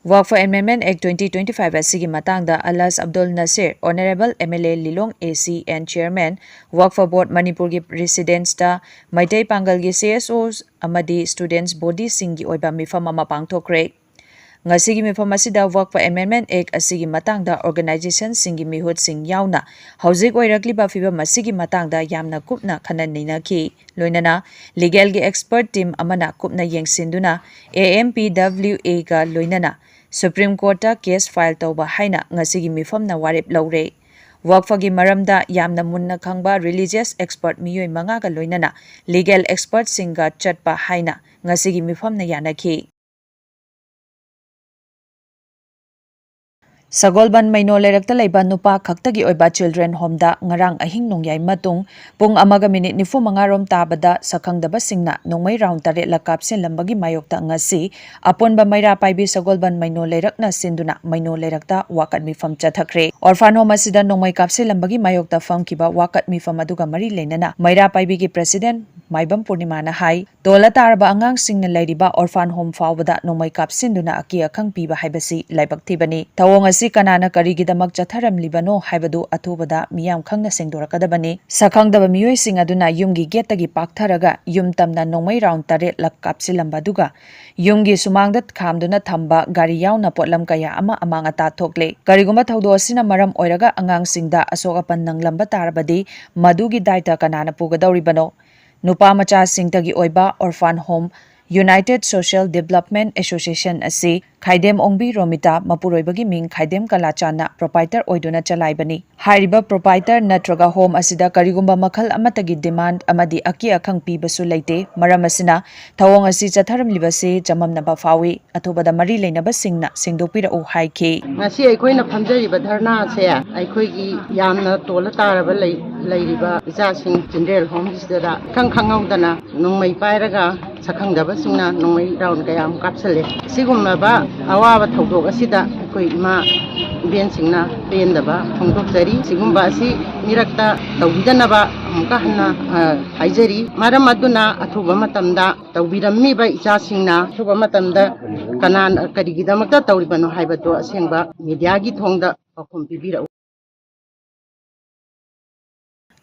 Waqf Amendment Act twenty twenty-five ꯑꯁꯤꯒꯤ ꯃꯇꯥꯡꯗ ꯑꯂꯥꯖ ꯑꯕꯗꯨꯜ ꯅꯁꯤꯔ, Honourable M L A Lilong A C and Chairman, Waqf Board ꯃꯅꯤꯄꯨꯔꯒꯤ Residents ꯇ ꯃꯩꯇꯩ ꯄꯥꯡꯒꯜꯒꯤ C S Os ꯑꯃꯗꯤ students body ꯁꯤꯡꯒꯤ ꯑꯣꯏꯕ ꯃꯤꯐꯝ ꯑꯃ ꯄꯥꯡꯊꯣꯛꯈ꯭ꯔꯦ꯫ ꯉꯁꯤꯒꯤ ꯃꯤꯐꯝ ꯑꯁꯤꯗ Waqf Amendment Act ꯑꯁꯤꯒꯤ ꯃꯇꯥꯡꯗ organization ꯁꯤꯡꯒꯤ ꯃꯤꯍꯨꯠꯁꯤꯡ ꯌꯥꯎꯅ ꯍꯧꯖꯤꯛ ꯑꯣꯏꯔꯛꯂꯤꯕ ꯐꯤꯕꯝ ꯑꯁꯤꯒꯤ ꯃꯇꯥꯡꯗ ꯌꯥꯝꯅ ꯀꯨꯞꯅ ꯈꯟꯅ ꯅꯩꯅꯈꯤ꯫ ꯂꯣꯏꯅꯅ legal ꯒꯤ expert team ꯑꯃꯅ ꯀꯨꯞꯅ ꯌꯦꯡꯁꯤꯟꯗꯨꯅ A M P W A ꯒ ꯂꯣꯏꯅꯅ Supreme Court ꯇ case file ꯇꯧꯕ ꯍꯥꯏꯅ ꯉꯁꯤꯒꯤ ꯃꯤꯐꯝꯅ ꯋꯥꯔꯦꯞ ꯂꯧꯔꯦ꯫ ꯋꯛꯐꯒꯤ ꯃꯔꯝꯗ ꯌꯥꯝꯅ ꯃꯨꯟꯅ ꯈꯪꯕ religious expert ꯃꯤꯑꯣꯏ ꯃꯉꯥꯒ ꯂꯣꯏꯅꯅ legal expertꯁꯤꯡꯒ ꯆꯠꯄ ꯍꯥꯏꯅ ꯉꯁꯤꯒꯤ ꯃꯤꯐꯝꯅ ꯌꯥꯅꯈꯤ꯫ ꯁꯒꯣꯜꯕꯟ ꯃꯩꯅꯣ ꯂꯩꯔꯛꯇ ꯂꯩꯕ ꯅꯨꯄꯥ ꯈꯛꯇꯒꯤ ꯑꯣꯏꯕ children homeꯗ ꯉꯔꯥꯡ ꯑꯍꯤꯡ ꯅꯣꯡꯌꯥꯏ ꯃꯇꯨꯡ ꯄꯨꯡ ꯑꯃꯒ ꯃꯤꯅꯤꯠ ꯅꯤꯐꯨ ꯃꯉꯥ ꯔꯣꯝ ꯇꯥꯕꯗ ꯁꯛꯈꯪꯗꯕꯁꯤꯡꯅ ꯅꯣꯡꯃꯩ round ꯇꯔꯦꯠꯂꯛ ꯀꯥꯞꯁꯤꯜꯂꯝꯕꯒꯤ ꯃꯥꯌꯣꯛꯇ ꯉꯁꯤ ꯑꯄꯨꯟꯕ ꯃꯩꯔꯥ ꯄꯥꯏꯕꯤ ꯁꯒꯣꯜꯕꯟ ꯃꯩꯅꯣ ꯂꯩꯔꯛꯅ ꯁꯤꯟꯗꯨꯅ ꯃꯩꯅꯣ ꯂꯩꯔꯛꯇ ꯋꯥꯀꯠ ꯃꯤꯐꯝ ꯆꯠꯊꯈ꯭ꯔꯦ꯫ Orphan home ꯑꯁꯤꯗ ꯅꯣꯡꯃꯩ ꯀꯥꯞꯁꯤꯜꯂꯝꯕꯒꯤ ꯃꯥꯌꯣꯛꯇ ꯐꯝꯈꯤꯕ ꯋꯥꯀꯠ ꯃꯤꯐꯝ ꯑꯗꯨꯒ ꯃꯔꯤ ꯂꯩꯅꯅ ꯃꯩꯔꯥ ꯄꯥꯏꯕꯤꯒꯤ president ꯃꯥꯏꯕꯝ ꯄꯨꯔꯅꯤꯃꯥꯅ ꯍꯥꯏ, ꯇꯣꯜꯂ ꯇꯥꯔꯕ ꯑꯉꯥꯡꯁꯤꯡꯅ ꯂꯩꯔꯤꯕ orphan home ꯐꯥꯎꯕꯗ ꯅꯣꯡꯃꯩ ꯀꯥꯞꯁꯤꯟꯗꯨꯅ ꯑꯀꯤ ꯑꯈꯪ ꯄꯤꯕ ꯍꯥꯏꯕꯁꯤ ꯂꯥꯏꯕꯛ ꯊꯤꯕꯅꯤ꯫ ꯊꯧꯑꯣꯡ ꯑꯁꯤ ꯀꯅꯥꯅ ꯀꯔꯤꯒꯤꯗꯃꯛ ꯆꯠꯊꯔꯝꯂꯤꯕꯅꯣ ꯍꯥꯏꯕꯗꯨ ꯑꯊꯨꯕꯗ ꯃꯤꯌꯥꯝ ꯈꯪꯅ ꯁꯦꯡꯗꯣꯔꯛꯀꯗꯕꯅꯤ꯫ ꯁꯛꯈꯪꯗꯕ ꯃꯤꯑꯣꯏꯁꯤꯡ ꯑꯗꯨꯅ ꯌꯨꯝꯒꯤ gateꯇꯒꯤ ꯄꯥꯛꯊꯔꯒ ꯌꯨꯝ ꯇꯝꯅ ꯅꯣꯡꯃꯩ round ꯇꯔꯦꯠꯂꯛ ꯀꯥꯞꯁꯤꯜꯂꯝꯕ ꯑꯗꯨꯒ ꯌꯨꯝꯒꯤ ꯁꯨꯃꯥꯡꯗ ꯈꯥꯝꯗꯨꯅ ꯊꯝꯕ ꯒꯥꯔꯤ ꯌꯥꯎꯅ ꯄꯣꯠꯂꯝ ꯀꯌꯥ ꯑꯃ ꯑꯃꯥꯡ ꯑꯇꯥ ꯊꯣꯛꯂꯦ꯫ ꯀꯔꯤꯒꯨꯝꯕ ꯊꯧꯗꯣꯛ ꯑꯁꯤꯅ ꯃꯔꯝ ꯑꯣꯏꯔꯒ ꯑꯉꯥꯡꯁꯤꯡꯗ ꯑꯁꯣꯛ ꯑꯄꯟ ꯅꯪꯂꯝꯕ ꯇꯥꯔꯕꯗꯤ ꯃꯗꯨꯒꯤ ꯗꯥꯏꯇ ꯀꯅꯥꯅ ꯄꯨꯒꯗꯧꯔꯤꯕꯅꯣ? ꯅꯨꯄꯥ ꯃꯆꯥꯁꯤꯡꯇꯒꯤ ꯑꯣꯏꯕ orphan home United Social Development Association ꯑꯁꯤ ꯈꯥꯏꯗꯦꯝ ꯑꯣꯡꯕꯤ ꯔꯣꯃꯤꯇꯥ, ꯃꯄꯨꯔꯣꯏꯕꯒꯤ ꯃꯤꯡ ꯈꯥꯏꯗꯦꯝ ꯀꯂꯥꯆꯥꯟꯅ proprietor ꯑꯣꯏꯗꯨꯅ ꯆꯂꯥꯏꯕꯅꯤ꯫ ꯍꯥꯏꯔꯤꯕ proprietor ꯅꯠꯇ꯭ꯔꯒ home ꯑꯁꯤꯗ ꯀꯔꯤꯒꯨꯝꯕ ꯃꯈꯜ ꯑꯃꯠꯇꯒꯤ demand ꯑꯃꯗꯤ ꯑꯀꯤ ꯑꯈꯪ ꯄꯤꯕꯁꯨ ꯂꯩꯇꯦ꯫ ꯃꯔꯝ ꯑꯁꯤꯅ ꯊꯧꯑꯣꯡ ꯑꯁꯤ ꯆꯠꯊꯔꯝꯂꯤꯕꯁꯤ ꯆꯃꯝꯅꯕ ꯐꯥꯎꯏ꯫ ꯑꯊꯨꯕꯗ ꯃꯔꯤ ꯂꯩꯅꯕꯁꯤꯡꯅ ꯁꯦꯡꯗꯣꯛꯄꯤꯔꯛꯎ ꯍꯥꯏꯈꯤ꯫ ꯉꯁꯤ ꯑꯩꯈꯣꯏꯅ ꯐꯝꯖꯔꯤꯕ ꯙꯔꯅꯥ ꯑꯁꯦ ꯑꯩꯈꯣꯏꯒꯤ ꯌꯥꯝꯅ ꯇꯣꯜꯂ ꯇꯥꯔꯕ ꯂꯩ-, ꯂꯩꯔꯤꯕ ꯏꯆꯥꯁꯤꯡ children homeꯒꯤꯁꯤꯗ ꯈꯪ ꯈꯪꯍꯧꯗꯅ ꯅꯣꯡꯃꯩ ꯄꯥꯏꯔꯒ ꯁꯛꯈꯪꯗꯕꯁꯤꯡꯅ ꯅꯣꯡꯃꯩ round ꯀꯌꯥ ꯑꯃ ꯀꯥꯞꯁꯤꯜꯂꯦ꯫ ꯁꯤꯒꯨꯝꯂꯕ ꯑꯋꯥꯕ ꯊꯧꯗꯣꯛ ꯑꯁꯤꯗ ꯑꯩꯈꯣꯏ ꯏꯃꯥ ꯏꯕꯦꯟꯁꯤꯡꯅ ꯄꯦꯟꯗꯕ ꯐꯣꯡꯗꯣꯛꯆꯔꯤ꯫ ꯁꯤꯒꯨꯝꯕ ꯑꯁꯤ ꯃꯤꯔꯛꯇ ꯇꯧꯕꯤꯗꯅꯕ ꯑꯃꯨꯛꯀ ꯍꯟꯅ, ꯑ, ꯍꯥꯏꯖꯔꯤ꯫ ꯃꯔꯝ ꯑꯗꯨꯅ ꯑꯊꯨꯕ ꯃꯇꯝꯗ ꯇꯧꯕꯤꯔꯝꯃꯤꯕ ꯏꯆꯥꯁꯤꯡꯅ ꯑꯊꯨꯕ ꯃꯇꯝꯗ ꯀꯅꯥꯅ ꯀꯔꯤꯒꯤꯗꯃꯛꯇ ꯇꯧꯔꯤꯕꯅꯣ ꯍꯥꯏꯕꯗꯣ ꯑꯁꯦꯡꯕ mediaꯒꯤ ꯊꯣꯡꯗ ꯄꯥꯎꯈꯨꯝ ꯄꯤꯕꯤꯔꯛꯎ꯫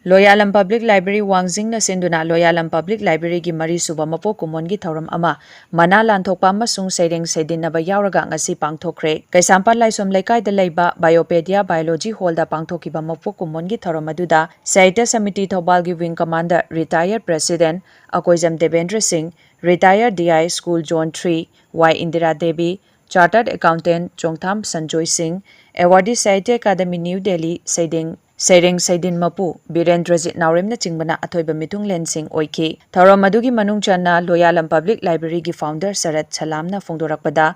ꯂꯣꯌꯥꯂꯝ Public Library ꯋꯥꯡꯖꯤꯡꯅ ꯁꯤꯟꯗꯨꯅ ꯂꯣꯌꯥꯂꯝ Public Libraryꯒꯤ ꯃꯔꯤꯁꯨꯕ ꯃꯄꯣꯛ ꯀꯨꯝꯑꯣꯟꯒꯤ ꯊꯧꯔꯝ ꯑꯃ ꯃꯅꯥ ꯂꯥꯟꯊꯣꯛꯄ ꯑꯃꯁꯨꯡ ꯁꯩꯔꯦꯡ ꯁꯩꯗꯤꯟꯅꯕ ꯌꯥꯎꯔꯒ ꯉꯁꯤ ꯄꯥꯡꯊꯣꯛꯈ꯭ꯔꯦ꯫ ꯀꯩꯁꯥꯝꯄꯥꯠ ꯂꯥꯏꯁꯣꯝ ꯂꯩꯀꯥꯏꯗ ꯂꯩꯕ Biopedia Biology Hallꯗ ꯄꯥꯡꯊꯣꯛꯈꯤꯕ ꯃꯄꯣꯛ ꯀꯨꯝꯑꯣꯟꯒꯤ ꯊꯧꯔꯝ ꯑꯗꯨꯗ ꯁꯥꯍꯤꯇ꯭ꯌ samiti ꯊꯧꯕꯥꯜꯒꯤ wing commander, retired president Akoijam Debendra ꯁꯤꯡ, retired D I school zone three Y Indira Devi, chartered accountant ꯆꯣꯡꯊꯥꯝ ꯁꯟꯖꯣꯏ ꯁꯤꯡ, ꯑꯦꯋꯥꯔꯗꯤ ꯁꯥꯍꯤꯇ꯭ꯌ ꯑꯦꯀꯥꯗꯃꯤ ꯅ꯭ꯌꯨ ꯗꯦꯜꯂꯤ, ꯁꯩꯗꯦꯡ, ꯁꯩꯔꯦꯡ ꯁꯩꯗꯤꯟ ꯃꯄꯨ ꯕꯤꯔꯦꯟꯗ꯭ꯔꯖꯤꯠ ꯅꯥꯎꯔꯦꯝꯅꯆꯤꯡꯕꯅ ꯑꯊꯣꯏꯕ ꯃꯤꯊꯨꯡꯂꯦꯟꯁꯤꯡ ꯑꯣꯏꯈꯤ꯫ ꯊꯧꯔꯝ ꯑꯗꯨꯒꯤ ꯃꯅꯨꯡ ꯆꯟꯅ ꯂꯣꯌꯥꯂꯝ ꯄꯕ꯭ꯂꯤꯛ ꯂꯥꯏꯕ꯭ꯔꯦꯔꯤꯒꯤ ꯐꯥꯎꯟꯗꯔ ꯁꯔꯠ ꯁꯂꯥꯝꯅ ꯐꯣꯡꯗꯣꯔꯛꯄꯗ,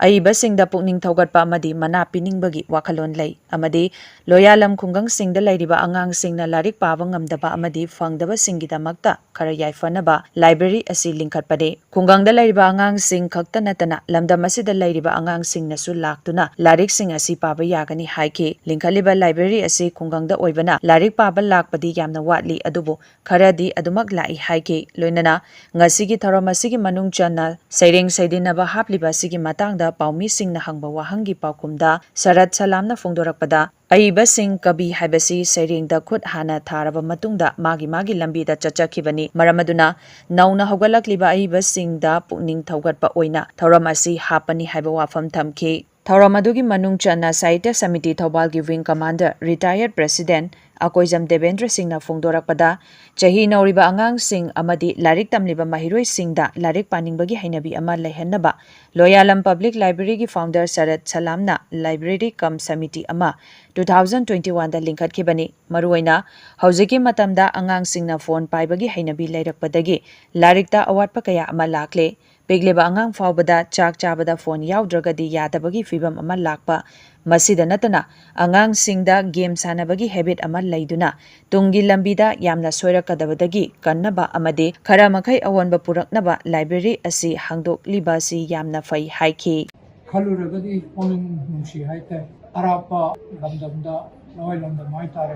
ꯑꯏꯕꯁꯤꯡꯗ ꯄꯨꯛꯅꯤꯡ ꯊꯧꯒꯠꯄ ꯑꯃꯗꯤ ꯃꯅꯥ ꯄꯤꯅꯤꯡꯕꯒꯤ ꯋꯥꯈꯜꯂꯣꯟ ꯂꯩ ꯑꯃꯗꯤ ꯂꯣꯌꯥꯂꯝ ꯈꯨꯡꯒꯪꯁꯤꯡꯗ ꯂꯩꯔꯤꯕ ꯑꯉꯥꯡꯁꯤꯡꯅ ꯂꯥꯏꯔꯤꯛ ꯄꯥꯕ ꯉꯝꯗꯕ ꯑꯃꯗꯤ ꯐꯪꯗꯕꯁꯤꯡꯒꯤꯗꯃꯛꯇ ꯈꯔ ꯌꯥꯏꯐꯅꯕ ꯂꯥꯏꯕ꯭ꯔꯦꯔꯤ ꯑꯁꯤ ꯂꯤꯡꯈꯠꯄꯅꯤ꯫ ꯈꯨꯡꯒꯪꯗ ꯂꯩꯔꯤꯕ ꯑꯉꯥꯡꯁꯤꯡ ꯈꯛꯇ ꯅꯠꯇꯅ ꯂꯝꯗꯝ ꯑꯁꯤꯗ ꯂꯩꯔꯤꯕ ꯑꯉꯥꯡꯁꯤꯡꯅꯁꯨ ꯂꯥꯛꯇꯨꯅ ꯂꯥꯏꯔꯤꯛꯁꯤꯡ ꯑꯁꯤ ꯄꯥꯕ ꯌꯥꯒꯅꯤ ꯍꯥꯏꯈꯤ꯫ ꯂꯤꯡꯈꯠꯂꯤꯕ ꯂꯥꯏꯕ꯭ꯔꯦꯔꯤ ꯑꯁꯤ ꯈꯨꯡꯒꯪꯗ ꯑꯣꯏꯕꯅ ꯂꯥꯏꯔꯤꯛ ꯄꯥꯕ ꯂꯥꯛꯄꯗꯤ ꯌꯥꯝꯅ ꯋꯥꯠꯂꯤ, ꯑꯗꯨꯕꯨ ꯈꯔꯗꯤ ꯑꯗꯨꯃꯛ ꯂꯥꯛꯏ ꯍꯥꯏꯈꯤ꯫ ꯂꯣꯏꯅꯅ ꯉꯁꯤꯒꯤ ꯊꯧꯔꯝ ꯑꯁꯤꯒꯤ ꯃꯅꯨꯡ ꯆꯟꯅ ꯁꯩꯔꯦꯡ ꯁꯩꯗꯤꯟꯅꯕ ꯍꯥꯞꯂꯤꯕ ꯑꯁꯤꯒꯤ ꯃꯇꯥꯡꯗ ꯄꯥꯎꯃꯤꯁꯤꯡꯅ ꯍꯪꯕ ꯋꯥꯍꯪꯒꯤ ꯄꯥꯎꯈꯨꯝꯗ ꯁꯔꯠ ꯁꯂꯥꯝꯅ ꯐꯣꯡꯗꯣꯔꯛꯄꯗ, ꯑꯏꯕꯁꯤꯡ ꯀꯕꯤ ꯍꯥꯏꯕꯁꯤ ꯁꯩꯔꯦꯡꯗ ꯈꯨꯠ ꯍꯥꯟꯅ ꯊꯥꯔꯕ ꯃꯇꯨꯡꯗ ꯃꯥꯒꯤ ꯃꯥꯒꯤ ꯂꯝꯕꯤꯗ ꯆꯠꯆꯈꯤꯕꯅꯤ꯫ ꯃꯔꯝ ꯑꯗꯨꯅ ꯅꯧꯅ ꯍꯧꯒꯠꯂꯛꯂꯤꯕ ꯑꯏꯕꯁꯤꯡꯗ ꯄꯨꯛꯅꯤꯡ ꯊꯧꯒꯠꯄ ꯑꯣꯏꯅ ꯊꯧꯔꯝ ꯑꯁꯤ ꯍꯥꯞꯄꯅꯤ ꯍꯥꯏꯕ ꯋꯥꯐꯝ ꯊꯝꯈꯤ꯫ ꯊꯧꯔꯝ ꯑꯗꯨꯒꯤ ꯃꯅꯨꯡ ꯆꯟꯅ ꯁꯥꯍꯤꯇ꯭ꯌ samiti ꯊꯧꯕꯥꯜꯒꯤ wing commander, ꯔꯤꯇꯥꯌꯔꯗ president Akoijam Debendra ꯁꯤꯡꯅ ꯐꯣꯡꯗꯣꯔꯛꯄꯗ, ꯆꯍꯤ ꯅꯧꯔꯤꯕ ꯑꯉꯥꯡꯁꯤꯡ ꯑꯃꯗꯤ ꯂꯥꯏꯔꯤꯛ ꯇꯝꯂꯤꯕ ꯃꯍꯩꯔꯣꯏꯁꯤꯡꯗ ꯂꯥꯏꯔꯤꯛ ꯄꯥꯅꯤꯡꯕꯒꯤ ꯍꯩꯅꯕꯤ ꯑꯃ ꯂꯩꯍꯟꯅꯕ ꯂꯣꯌꯥꯂꯝ ꯄꯕ꯭ꯂꯤꯛ ꯂꯥꯏꯕ꯭ꯔꯦꯔꯤꯒꯤ ꯐꯥꯎꯟꯗꯔ ꯁꯔꯠ ꯁꯂꯥꯝꯅ ꯂꯥꯏꯕ꯭ꯔꯦꯔꯤ ꯀꯝ ꯁꯃꯤꯇꯤ ꯑꯃ ꯇꯨ ꯊꯥꯎꯖꯟ ꯇ꯭ꯋꯦꯟꯇꯤ ꯋꯥꯟꯗ ꯂꯤꯡꯈꯠꯈꯤꯕꯅꯤ꯫ ꯃꯔꯨꯑꯣꯏꯅ ꯍꯧꯖꯤꯛꯀꯤ ꯃꯇꯝꯗ ꯑꯉꯥꯡꯁꯤꯡꯅ ꯐꯣꯟ ꯄꯥꯏꯕꯒꯤ ꯍꯩꯅꯕꯤ ꯂꯩꯔꯛꯄꯗꯒꯤ ꯂꯥꯏꯔꯤꯛꯇ ꯑꯋꯥꯠꯄ ꯀꯌꯥ ꯑꯃ ꯂꯥꯛꯂꯦ꯫ ꯄꯤꯛꯂꯤꯕ ꯑꯉꯥꯡ ꯐꯥꯎꯕꯗ ꯆꯥꯛ ꯆꯥꯕꯗ ꯐꯣꯟ ꯌꯥꯎꯗ꯭ꯔꯒꯗꯤ ꯌꯥꯗꯕꯒꯤ ꯐꯤꯕꯝ ꯑꯃ ꯂꯥꯛꯄ, ꯃꯁꯤꯗ ꯅꯠꯇꯅ ꯑꯉꯥꯡꯁꯤꯡꯗ ꯒꯦꯝ ꯁꯥꯟꯅꯕꯒꯤ ꯍꯦꯕꯤꯠ ꯑꯃ ꯂꯩꯗꯨꯅ ꯇꯨꯡꯒꯤ ꯂꯝꯕꯤꯗ ꯌꯥꯝꯅ ꯁꯣꯏꯔꯛꯀꯗꯕꯗꯒꯤ ꯀꯟꯅꯕ ꯑꯃꯗꯤ ꯈꯔ ꯃꯈꯩ ꯑꯑꯣꯟꯕ ꯄꯨꯔꯛꯅꯕ ꯂꯥꯏꯕ꯭ꯔꯦꯔꯤ ꯑꯁꯤ ꯍꯥꯡꯗꯣꯛꯂꯤꯕ ꯑꯁꯤ ꯌꯥꯝꯅ ꯐꯩ ꯍꯥꯏꯈꯤ꯫ ꯈꯜꯂꯨꯔꯒꯗꯤ ꯄꯨꯛꯅꯤꯡ ꯅꯨꯡꯁꯤ ꯍꯥꯏꯇꯥꯔꯦ꯫ ꯑꯔꯥꯞꯄ ꯂꯝꯗꯝꯗ, ꯂꯋꯥꯏ ꯂꯝꯗꯝ ꯍꯥꯏꯇꯥꯔꯦ,